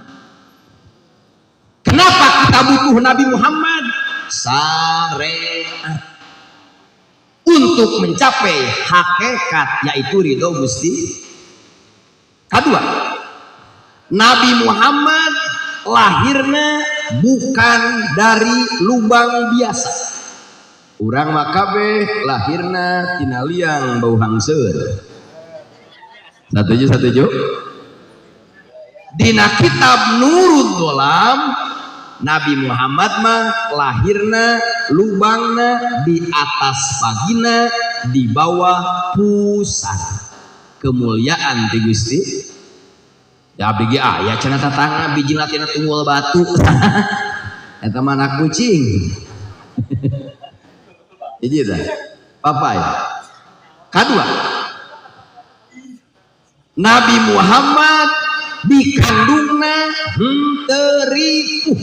Kenapa kita butuh Nabi Muhammad? Syariat untuk mencapai hakikat, yaitu ridho Gusti. Kedua, Nabi Muhammad lahirnya bukan dari lubang biasa. Urang mah kabeh lahirna tina liang bau hangseur. Satuju, satuju? Dina kitab Nurul Dolam, Nabi Muhammad mah lahirna lubangna di atas vagina, di bawah pusar. Kemuliaan ti Gusti. Ya abdi ge aya cenah tatangga bijilna tina tunggul batu. Eta mah anak kucing. Hiji tah. Papai. Kadua, Nabi Muhammad dikandungna henteu ripuh.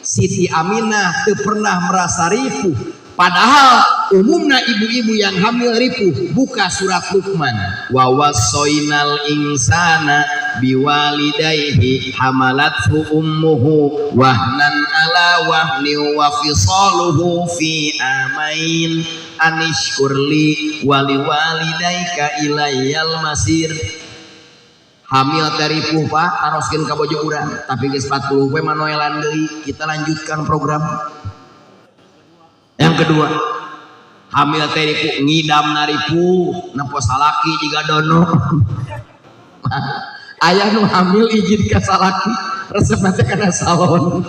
Siti Aminah teu pernah merasa ripuh. Padahal umumna ibu-ibu yang hamil ripuh. Buka surat Luqman. Wa wassainal insana biwalidayhi hamalathu ummuhu wahnan ala wahni wa fisaluhu fi amain anishkurli wali walidayka ilayyal masir. Hamil teh ripuh, Pak, taroskeun ka bojo urang, tapi geus 40 poe mah noelan deui. Kita lanjutkan program. Yang kedua, hamil teh ripuh, ngidam ripuh, nempo salaki jiga dono. Aya nu hamil izin ka salaki, resep teh kana salon.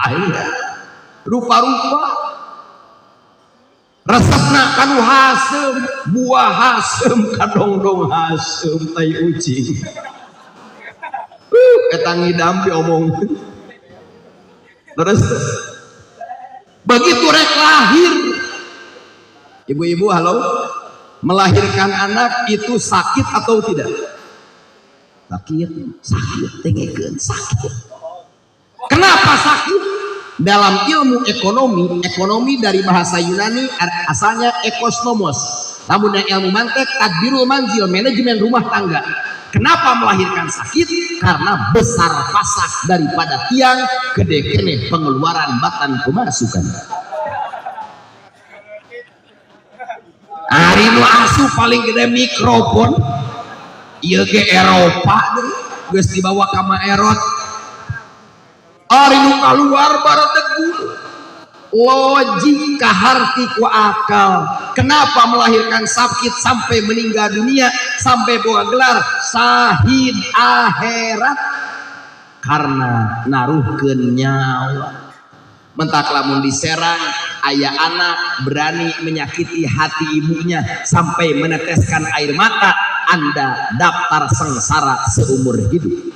Aya rupa-rupa resepna kanu haseum, buah haseum, kadongdong haseum, tai ucing. Eta ngidam omong. Terus begitu rek lahir, ibu-ibu, halo, melahirkan anak itu sakit atau tidak? Sakit, sakit, tengekeun, sakit. Kenapa sakit? Dalam ilmu ekonomi, ekonomi dari bahasa Yunani asalnya ekosnomos. Namun yang ilmu mantek, tadbirul manzil, manajemen rumah tangga. Kenapa melahirkan sakit? Karena besar pasak daripada tiang, gede keneh pengeluaran batan pemasukan. Ari nu asup paling gede mikrofon. Ieu ge Eropa deui, geus dibawa ka Maerot. Ari nu kaluar baradegul. Logika harti ku akal. Kenapa melahirkan sakit sampai meninggal dunia, sampai bawa gelar sahid akhirat? Karena naruhkeun nyawa. Mentak lamun diserang, ayah anak berani menyakiti hati ibunya sampai meneteskan air mata, Anda daftar sengsara seumur hidup.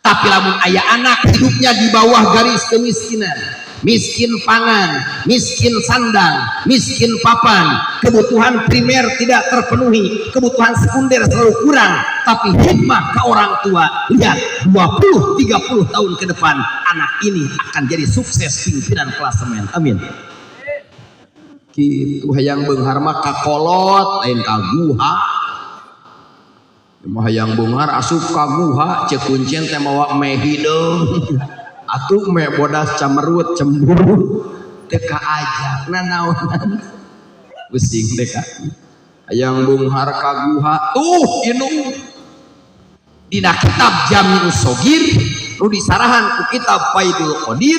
Tapi lamun ayah anak hidupnya di bawah garis kemiskinan, miskin pangan, miskin sandang, miskin papan, kebutuhan primer tidak terpenuhi, kebutuhan sekunder selalu kurang, tapi hikmah ke orang tua, lihat 20-30 tahun ke depan anak ini akan jadi sukses pimpinan klasemen. Amin. Kitu hayang beunghar mah ka kolot, lain ka guha. Mah hayang beunghar asup ka guha, ceuk kuncen teh mawa me hideung. Atuh me bodas camerut cemburu teu kaajak nanaonan. Pusing teh ka. Hayang beunghar ka guha tuh inung. Dina kitab Jami'us Shogir nu disarahan ku kitab Faidul Qadir,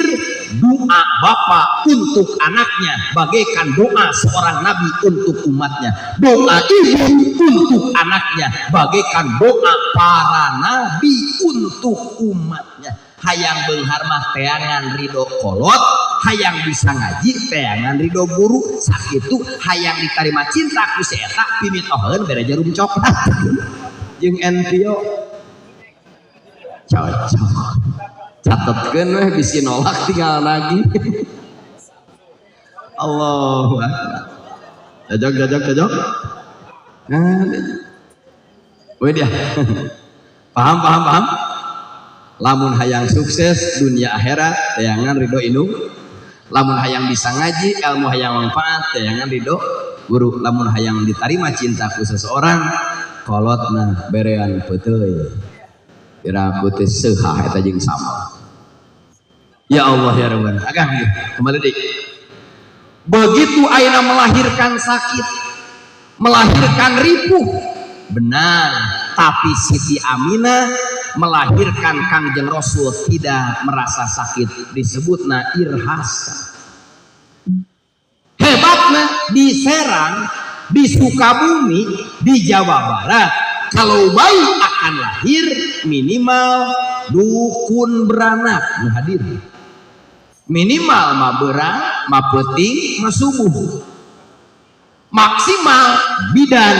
doa bapak untuk anaknya bagaikan doa seorang nabi untuk umatnya, doa ibu untuk anaknya bagaikan doa para nabi untuk umatnya. Hayang beunghar mah teangan ridho kolot, Hayang bisa ngaji, teangan ridho guru. Sakitu hayang diterima cinta ku si eta, pimitoheun bere jarum coklat jeung Envio. Cocok. Catetkeun weh, bisi nolak tinggal lagi. Allahu Akbar. Cocok, cocok, cocok. Nah, weh dia. Paham, paham, paham? Lamun hayang sukses dunia akhirat, teangan ridho indung. Lamun hayang bisa ngaji, ilmu hayang manfaat, teangan ridho guru. Lamun hayang diterima cinta ku seseorang, kolotna berean peuteuy. Piraku teh seuhah eta jeung sama. Ya Allah ya Rabbana. Agang kembali deui. Begitu ayeuna melahirkan sakit, melahirkan ripuh, benar, tapi Siti Aminah melahirkan Kangjeng Rasul tidak merasa sakit, disebutna irhasa. Hebatna di Serang, di Sukabumi, di Jawa Barat, kalau bayi akan lahir minimal dukun beranak hadir. Minimal ma beurang, ma peuting, ma subuh. Maksimal bidan,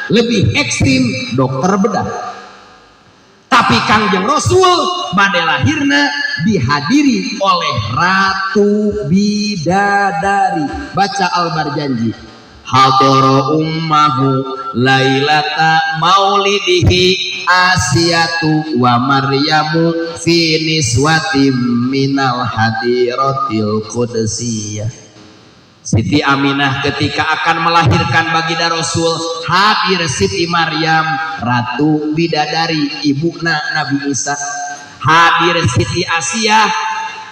lebih ekstrim dokter bedah. Tapi Kangjeng Rasul bade lahirna dihadiri oleh Ratu Bidadari. Baca Al-Barjanji. Hadara ummahu lailata maulidihi Asiyatu wa Maryamu fi niswatim minal hadiratil qudsiyah. Siti Aminah ketika akan melahirkan baginda Rasul, hadir Siti Maryam, Ratu Bidadari, ibuna Nabi Isa. Hadir Siti Asiyah,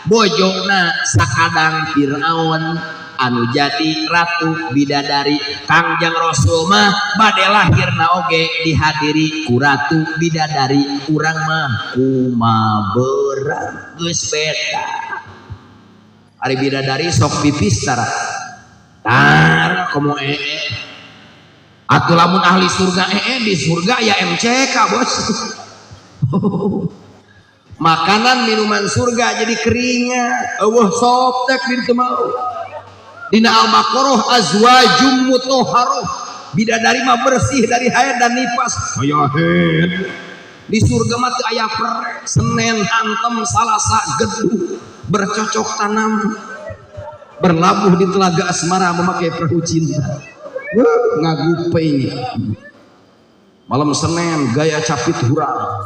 bojona sakadang Fir'aun anu jadi Ratu Bidadari. Kangjeng Rasul mah bade lahirna oge dihadiri ku Ratu Bidadari. Urang mah kuma beurang, geus beda. Ari bidadari sok pipis tara? Tara, komo ee. Atuh lamun ahli surga ee di surga ya MCK, bos. Makanan minuman surga jadi keringat. Eueuh Softex di ditu mah. Dina Al-Baqarah azwajum mutahharah. Bidadari mah bersih dari haid dan nifas. Aya haid. Di surga mah teu aya prek, Senin hantem, Salasa geduh, bercocok tanam, berlabuh di telaga asmara memakai perahu cinta. Wah, ngagupeng. Malam Senin gaya capit hurang.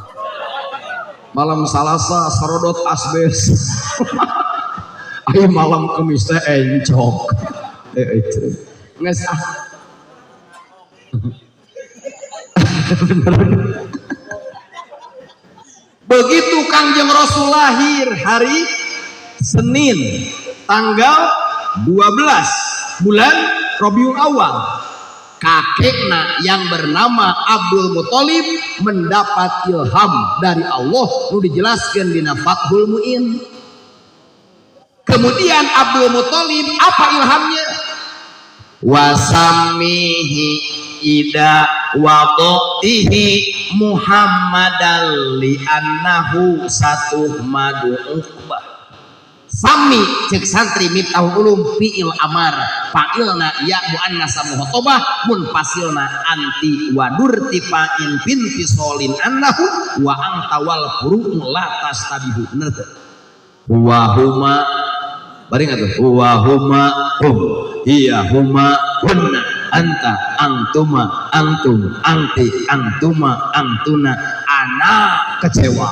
Malam Salasa sarodot asbes. Ayo malam Kemis teh encok. Eh, itu. Nges ah. Bener-bener. Begitu Kangjeng Rasul lahir hari Senin tanggal 12 bulan Rabiul Awal, kakekna yang bernama Abdul Muthalib mendapat ilham dari Allah nu dijelaskan dina Fathul Muin. Kemudian Abdul Muthalib apa ilhamnya? Wasamihi ida wadatihi Muhammadan li annahu satuhmadu uqbah. Sami cek santri Miftahul Ulum fi'il amar, fa'ilna ya muannas mukhotobah, munfasilna anti wadur tifa'in bintisolin annahu wa anta wal furu'u la tastabihu. Bener teu? Wa huma bari nggak tuh? Wa huma hum, hiya huma hunna, anta antuma antum anti antuma antuna ana kecewa.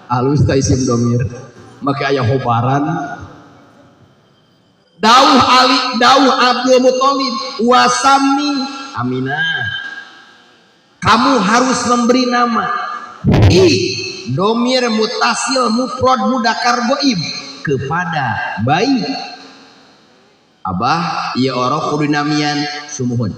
Halus ta isim domir make aya hobaran. Dauh Ali, dauh Abdul Muthalib, wasami Aminah, kamu harus memberi nama i domir mutasil mufrad mudakar goib kepada bayi. Abah, ieu orok kudu namian sumuhun.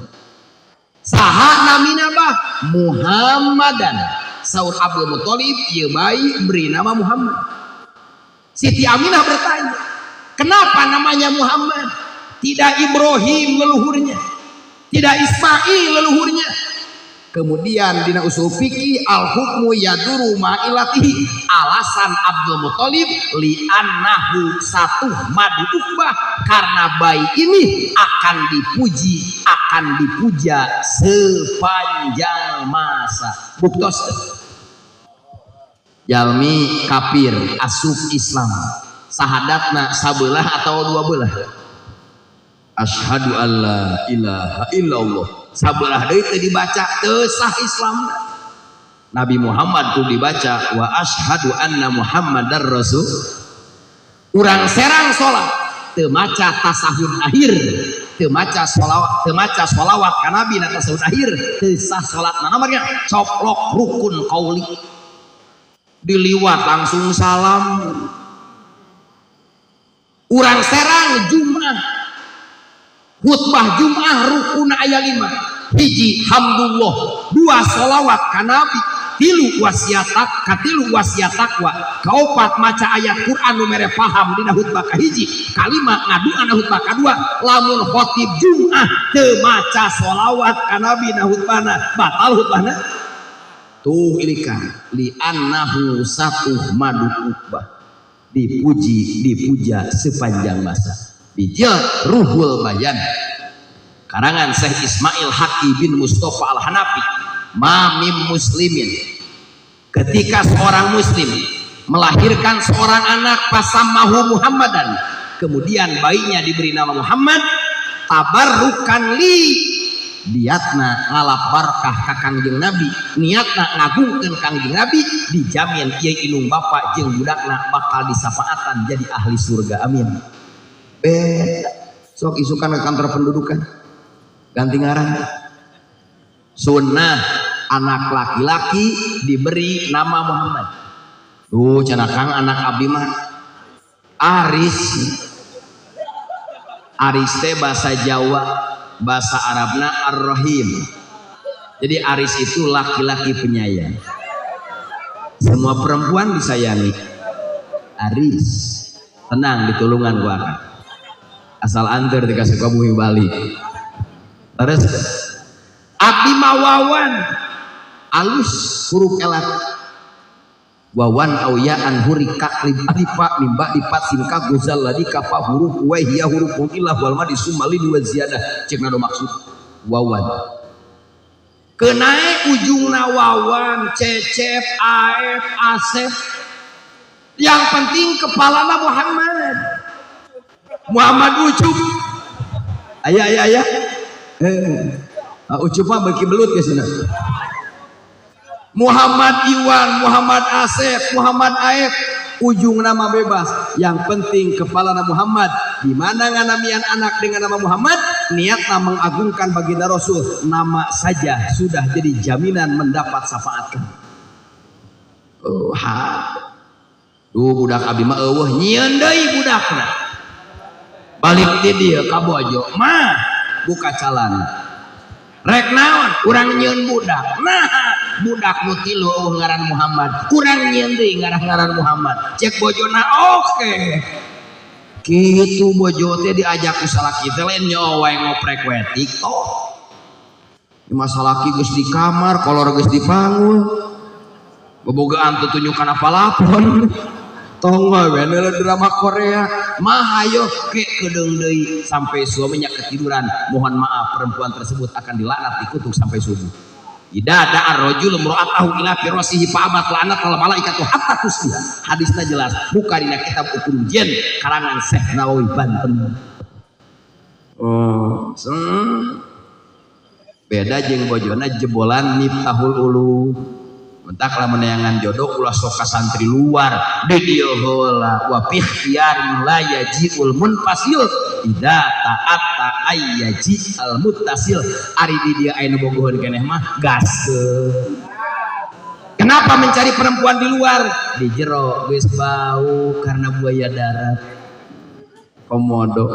Saha namina, bah? Muhammadan. Saur Abdul Muthalib, ieu bayi beri nama Muhammad. Siti Aminah bertanya, kenapa namanya Muhammad? Tidak Ibrahim leluhurnya, tidak Ismail leluhurnya. Kemudian dina usul fikih al hukmu yaduru ma'ilatihi, alasan Abdul Muthalib li annahu satuhmadu uqbah, karena bayi ini akan dipuji, akan dipuja sepanjang masa. Buktos teu? Jalmi kafir asup Islam, sahadatna sabelah atau dua belah? Asyhadu alla ilaha illallah, sabelah deui teu dibaca, teu sah Islam. Nabi Muhammad kudu dibaca wa asyhadu anna Muhammadar Rasul. Urang serang salat teu maca tasahud akhir, teu maca sholawat, teu maca sholawat ka Nabi na tasahud akhir, teu sah salatna. Nomornya coplok rukun qauli, diliwat langsung salam. Urang serang Jumat, khutbah Jumat rukun aya 5: hiji hamdulillah, dua sholawat ka Nabi, tilu wasiat, katilu wasiat takwa, kaopat maca ayat Quran nu mere paham dina khutbah kahiji, kalima ngadua na khutbah kadua. Lamun khotib Jumat teu maca sholawat ka Nabi na khutbahna, batal khutbahna. Tuh ilikan li annahu satuhmadu uqbah, dipuji dipuja sepanjang masa. Bijil Ruhul Bayan karangan Syekh Ismail Haqi bin Mustafa Al-Hanafi, mamim muslimin, ketika seorang muslim melahirkan seorang anak, pasamahu Muhammadan, kemudian bayinya diberi nama Muhammad, tabarrukan li, niatna ngalap barkah ka Kangjeng Nabi, niatna ngagungkeun Kangjeng Nabi, dijamin ieu indung bapa jeung budakna bakal disafaatan jadi ahli surga. Amin. Beda. Sok isukan ke kantor pendudukan ganti ngaran. Sunnah anak laki-laki diberi nama Muhammad. Tuh cenah Kang, anak abdi mah Aris. Aris teh bahasa Jawa, bahasa Arabna Ar-Rahim. Jadi Aris itu laki-laki penyayang, semua perempuan disayangi. Aris tenang, ditulungan gua akan asal anter dikasih ke bumi Bali. Terus abdi mah Wawan, alus huruf elat wawan awyaan hurika lib alifa mimba dipat sinka gozal ladi kafa huruf wa hiya huruf illah wal madi sumalin wa ziyadah. Cek nado maksud Wawan kenae ujungna Wawan, Cecep, Aep, Asep, yang penting kepalana Muhammad. Muhammad Ucup ayah ayah ayah Ucup mah beki belut ya sana. Muhammad Iwan, Muhammad Asep, Muhammad Aep, ujung nama bebas, yang penting kepala nama Muhammad. Di mana nganamian anak dengan nama Muhammad, niatnya mengagungkan baginda Rasul, nama saja sudah jadi jaminan mendapat syafaat. Oh, ha. Duh, budak abi mah eueuh, nyieun deui budakna. Balik di dieu ka bojo, mah buka calana. Rek naon? Urang nyieun budak. Nah, budak nu tilu eueuh ngaran Muhammad. Urang nyieun deui ngaran-ngaran Muhammad. Cek bojona oke. Kitu bojo teh diajak ku salaki teh lain nyawa wae ngoprek we TikTok. Masalah geus di kamar, kolor geus dipanggul. Bobogaan tutunjukan apalapon. Tong we drama Korea. Mah ayo ke kedeung deui sampai suaminya ketiduran. Mohon maaf, perempuan tersebut akan dilaknat, dikutuk sampai subuh. Idza da'a ar-rajulu imra'atahu ila firasihi fa'abat la'anat al malaikatu hatta tusbiha. Hadisnya jelas, buka dina kitab Ukur Jen karangan Syekh Nawawi Banten. Oh, beda jeung bojona jebolan Miftahul Ulum. Mentak lamun neangan jodoh ulah sok ka santri luar, di dieu heula wa fi ikhtiyarin la yaji'ul munfasil idza ta'atta ayyaji al muttasil. Ari di dieu aya nu bogoheun keneh mah gaskeun. Kenapa mencari perempuan di luar? Di jero geus bau karena buaya darat. Komodo.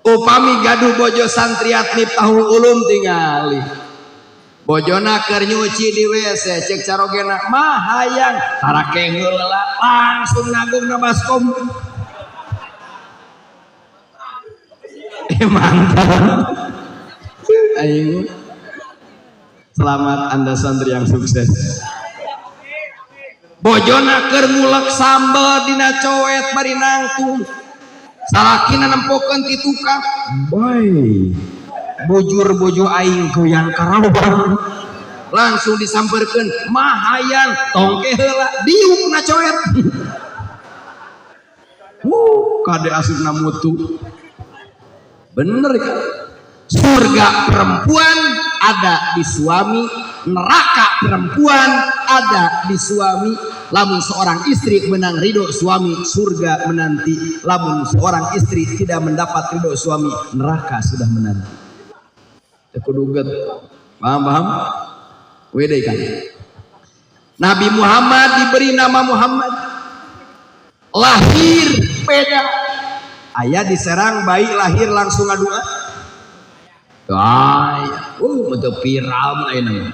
Upami gaduh bojo santriat Miftahul Ulum, tingali bojona keur nyuci di WC, cek carogena mah hayang tarake heula, langsung nagungna baskom. Mantap. Aing. Selamat Anda santri yang sukses. Bojona keur ngulek sambel dina coet bari nangtung. Salakina nempokeun ti tukang. Bae. Bujur bojo aing goyang karawang. Langsung disamperkeun, mahayan tongke heula diukna coet. Kade asupna mutu. Bener kan? Surga perempuan ada di suami, neraka perempuan ada di suami. Lamun seorang istri menang ridho suami, surga menanti. Lamun seorang istri tidak mendapat ridho suami, neraka sudah menanti. Kuduget. Paham paham? Wede kan? Nabi Muhammad diberi nama Muhammad. Lahir beda. Ayah diserang bayi lahir langsung ngadua. Aya, untuk viral ayeuna.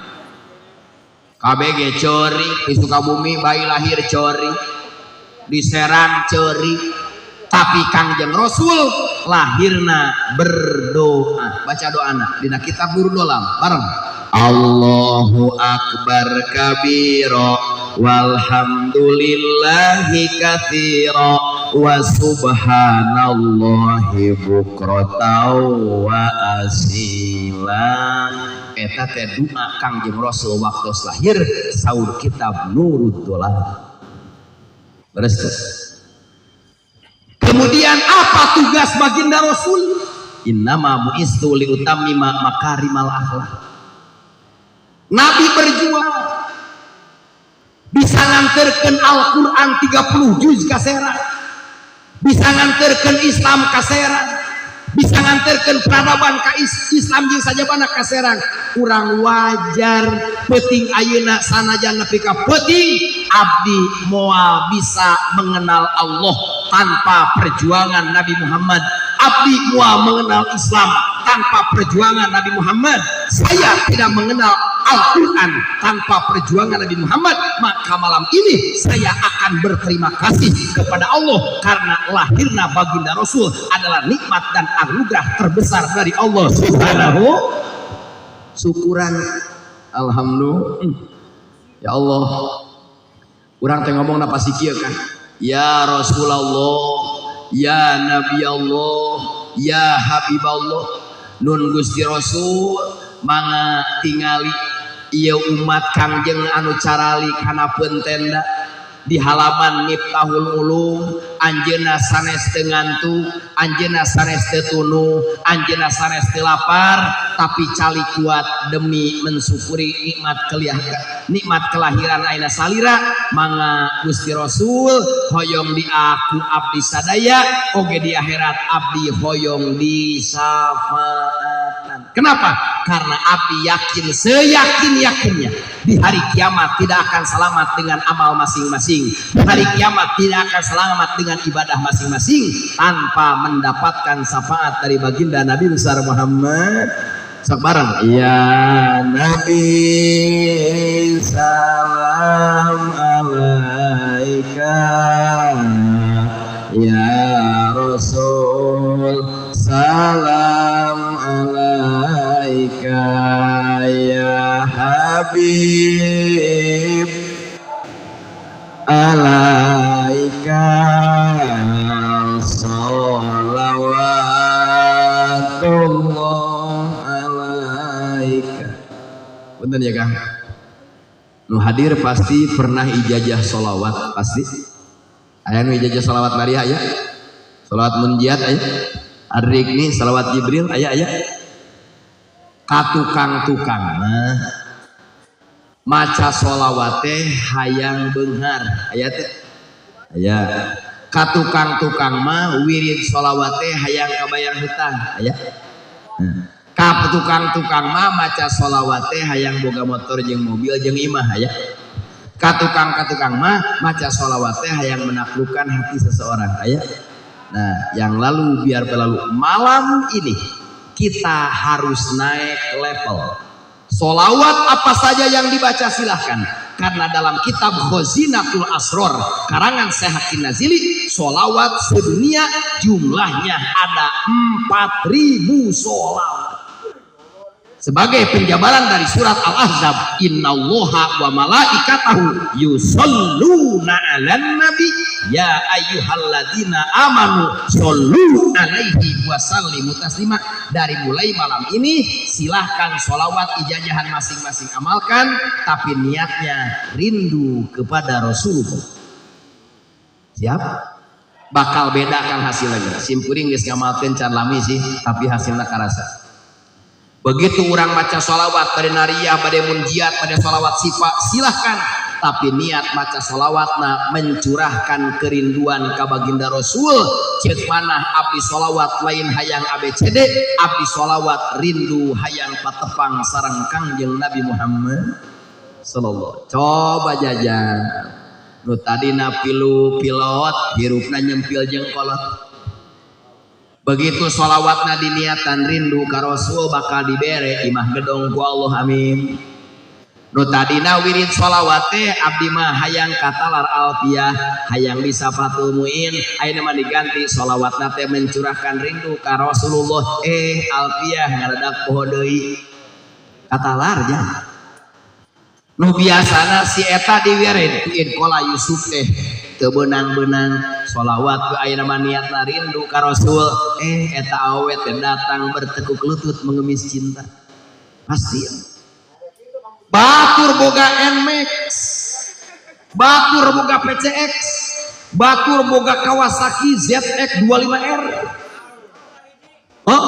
KBG ceri di Sukabumi bayi lahir ceri, diserang ceri, tapi Kangjeng Rasul lahirna berdoa. Baca doana dina kitab Nurul Dolam bareng. Allahu akbar kabira walhamdulillahi katsira wa subhanallahi bukratan wa asila. Eta teh doa Kangjeng Rasul waktu lahir saur kitab Nurul Dolam. Beres. Kemudian apa tugas baginda Rasul? Innama bu'istu liutammima makarimal akhlak. Nabi berjuang bisa nganterkeun Al-Quran 30 juz ka Serang, bisa nganterkeun Islam ka Serang, bisa nganterkeun peradaban ka Islam jeung sajabana ka Serang. Kurang wajar peuting ayeuna sanajan nepi ka peuting abdi moal bisa mengenal Allah tanpa perjuangan Nabi Muhammad. Abdi moal mengenal Islam tanpa perjuangan Nabi Muhammad. Saya tidak mengenal Al-Quran tanpa perjuangan Nabi Muhammad. Maka malam ini saya akan berterima kasih kepada Allah karena lahirna baginda Rasul adalah nikmat dan anugerah terbesar dari Allah Subhanahu. Syukuran alhamdulillah. Ya Allah, urang teh ngomong napa sih kieu kan? Ya Rasulullah, ya Nabi Allah, ya Habib Allah, nun Gusti Rasul mangga tingali ieu umat Kangjeng anu carali kana tenda di halaman Miftahul Ulum. Anjeunna sanes teu ngantuk, anjeunna sanes teu tunduh, anjeunna sanes teu lapar, tapi cali kuat demi mensyukuri nikmat keliah nikmat kelahiran aina salira. Mangga Gusti Rasul, hoyong di aku abdi sadaya oge di akhirat abdi hoyong disafaatan. Kenapa? Karena abdi yakin seyakin-yakinnya di hari kiamat tidak akan selamat dengan amal masing-masing. Di hari kiamat tidak akan selamat dengan ibadah masing-masing tanpa mendapatkan syafaat dari baginda Nabi besar Muhammad. Sok bareng. Ya Nabi salam alaika, ya Rasul salam alaika, ya Habib alaika sholawatullah alaika. Punten ya Kang, nu hadir pasti pernah ijazah sholawat, pasti aya nu ijazah sholawat Maria aya, sholawat munjiat aya, Arikni sholawat Jibril aya aya. Ka tukang-tukang mah maca sholawat teh hayang beunghar aya teh aya. Ka tukang-tukang mah wirid sholawat teh hayang kabayar hutang aya. Ka tukang-tukang mah maca sholawat teh hayang boga motor jeung mobil jeung imah aya. Ka tukang-tukang mah maca sholawat teh hayang menaklukkan hati seseorang aya. Nah, yang lalu biar berlalu. Malam ini kita harus naik level. Solawat apa saja yang dibaca silahkan. Karena dalam kitab Khazinatul Asror karangan Syekh Hakim Nazili, solawat sedunia jumlahnya ada 4000 solawat. Sebagai penjabaran dari surat Al-Ahzab, innallaha wa malaikatahu yusholluna 'alan nabi ya ayyuhalladzina amanu shollu alaihi wa sallimu taslima. Dari mulai malam ini silahkan sholawat ijajahan masing-masing amalkan, tapi niatnya rindu kepada Rasulullah. Siap? Bakal bedakan hasilnya. Simkuring geus ngamalkeun can lami sih, tapi hasilnya karasa. Begitu orang maca sholawat pada nariyah, pada munjiat, pada sholawat sifat, silahkan. Tapi niat maca sholawatna mencurahkan kerinduan ka baginda Rasul. Ceuk manah abdi sholawat lain hayang ABCD, abdi sholawat rindu hayang patepang sareng Kangjeng Nabi Muhammad sallallahu. Coba jajan. Nu tadina pilu pilot, hirupna nyempil jeung kolot. Begitu sholawatna diniatan rindu ka Rasul bakal dibere imah gedong ku Allah, amin. Nu tadina wirid sholawat teh abdi mah hayang katalar alfiah, hayang bisa Fathul Muin, ayeuna mah diganti sholawatna teh mencurahkan rindu ka Rasulullah, alfiah ngaradak poho deui. Katalar nya. Nu biasana si eta diwirid ku Idkola Yusuf teh teu beunang-beunang sholawat ku ayeuna mah niatna rindu ka Rasul, eta awewe teh datang bertekuk lutut mengemis cinta. Pasti. Batur boga NMAX, batur boga PCX, batur boga Kawasaki ZX 25R. Oh.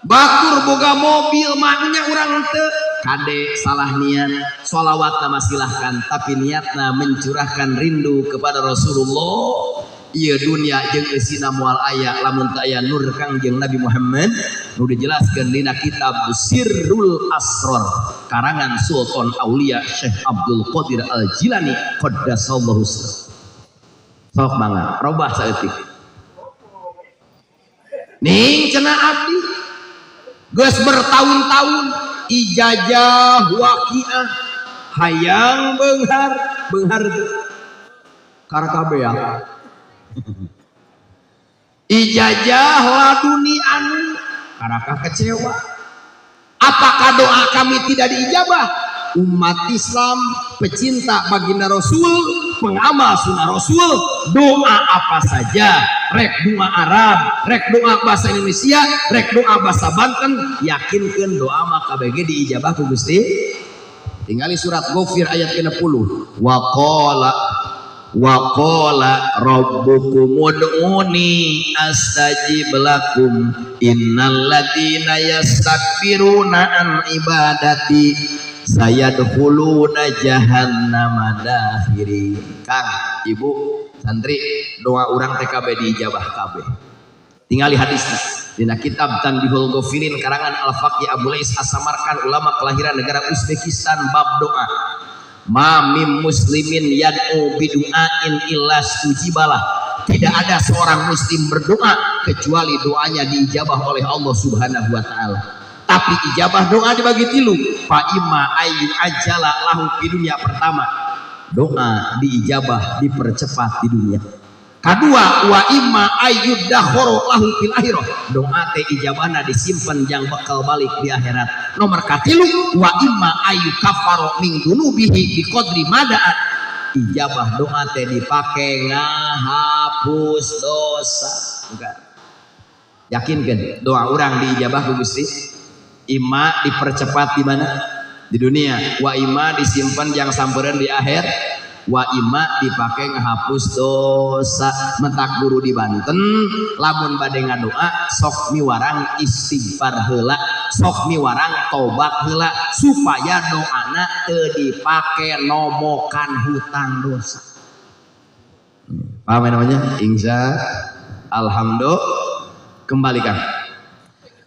Batur boga mobil maknya urang teu kade salah niat. Sholawat nama silahkan, tapi niatna mencurahkan rindu kepada Rasulullah. Ieu dunia jeung eusina moal aya lamun teu aya nur Kangjeng Nabi Muhammad nu dijelaskeun dina kitab Sirrul Asror karangan Sultan Aulia Syekh Abdul Qadir Al Jilani qaddasallahu sirrah. Sok mangga robah saeutik. Ning cenah abdi geus bertahun-tahun ijazah waqiah hayang beunghar beunghar karakabeah ijazah laduni anu karakah kecewa. Apakah doa kami tidak diijabah? Umat Islam pecinta baginda Rasul, pengamal sunnah Rasul, doa apa saja, rek doa Arab, rek doa bahasa Indonesia, rek doa bahasa Banten, yakinkan doa mah KBG diijabah ku Gusti. Tinggali surat Ghafir ayat 60. Waqala waqala rabbukum ud'uni astajib lakum innal ladzina yastakbiruna an ibadati sayadkhuluna jahannama dakhirin. Kang, Ibu, santri, doa urang TKB diijabah kabeh. Tingali hadisna dina kitab Tanbihul Ghafilin karangan Al-Faqih Abu Lais As-Samarkand, ulama kelahiran negara Uzbekistan, bab doa. Ma mim muslimin yad'u bidu'ain illa stujibalah. Tidak ada seorang muslim berdoa kecuali doanya diijabah oleh Allah Subhanahu wa taala. Tapi ijabah doa dibagi tilu. Fa imma ayu ajala lahu di dunia. Pertama, doa diijabah dipercepat di dunia. Kedua, wa imma ayyudakhoro lahu fil akhirah. Doa teh ijabahna disimpan jang bekal balik di akhirat. Nomor katilu, wa imma ayu kafaro min dunubihi bi qadri madaat. Ijabah doa teh dipake ngahapus dosa. Enggak. Yakin kan doa orang diijabah ku Gusti? Ima dipercepat di mana? Di dunia. Wa imma disimpan jang sampereun di akhir. Wa imma dipakai ngehapus dosa. Mentak guru di Banten lamun bade ngadoa sok miwarang istighfar heula, sok miwarang tobat heula supaya doana teu dipake nomokan hutang dosa. Paham namanya? Insya alhamdulillah. Kembalikan.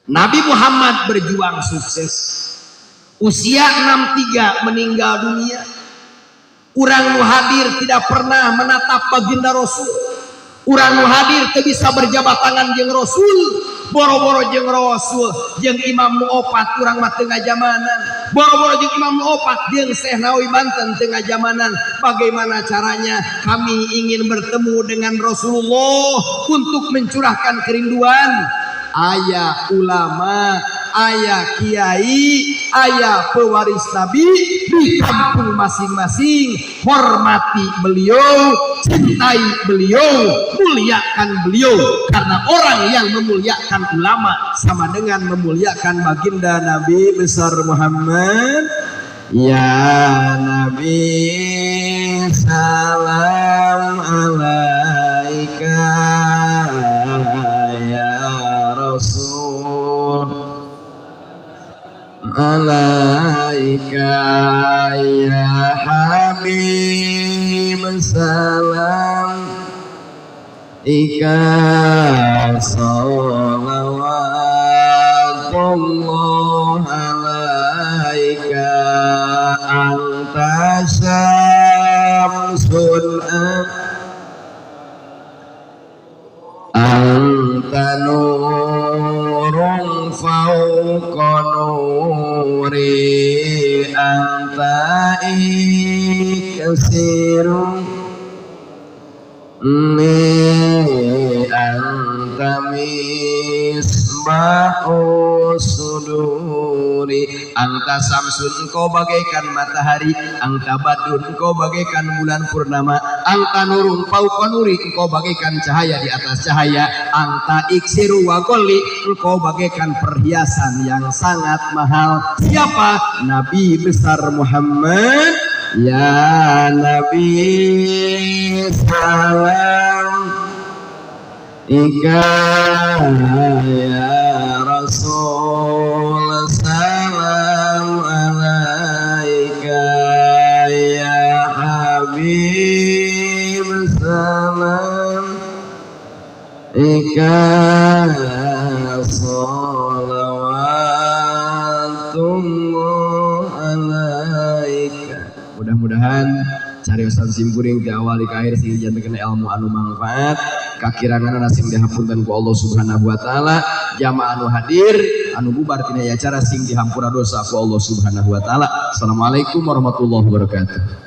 Nabi Muhammad berjuang sukses. Usia 63 meninggal dunia. Urang nu hadir tidak pernah menatap baginda Rasul. Urang nu hadir teu bisa berjabat tangan jeung Rasul. Boro-boro jeung Rasul, jeung imam nu opat urang mah teu ngajamanan. Boro-boro jeung imam nu opat, jeung Syekh Nawawi Banten teu ngajamanan. Bagaimana caranya kami ingin bertemu dengan Rasulullah untuk mencurahkan kerinduan? Aya ulama, aya kiai, aya pewaris nabi di kampung masing-masing. Hormati beliau, cintai beliau, muliakan beliau, karena orang yang memuliakan ulama sama dengan memuliakan baginda Nabi besar Muhammad. Ya Nabi, salam alaika, ya Rasul alaika, ya Habib, salam ika, salawatullah alaika, anta syamsun anta nurun fauqa nuri, anta iksirun ni, anta misbahus suduri, anta samsun, engkau bagaikan matahari, anta badrun, engkau bagaikan bulan purnama, anta nurun fauqa nuri, engkau bagaikan cahaya di atas cahaya, anta iksiru wa goli, engkau bagaikan perhiasan yang sangat mahal. Siapa? Nabi besar Muhammad. Ya Nabi, salam ika, ya Rasul, salam alaika, ya Habib, salam ika, salawatullah alaika. Mudah-mudahan cariosan simkuring di awal di akhir sing jantenkeun ilmu anu manfaat, kakirangan sing dihapunten ku Allah Subhanahu wa taala, jamaah anu hadir anu bubar tina acara sing dihampura dosa ku Allah Subhanahu wa taala. Assalamualaikum warahmatullahi wabarakatuh.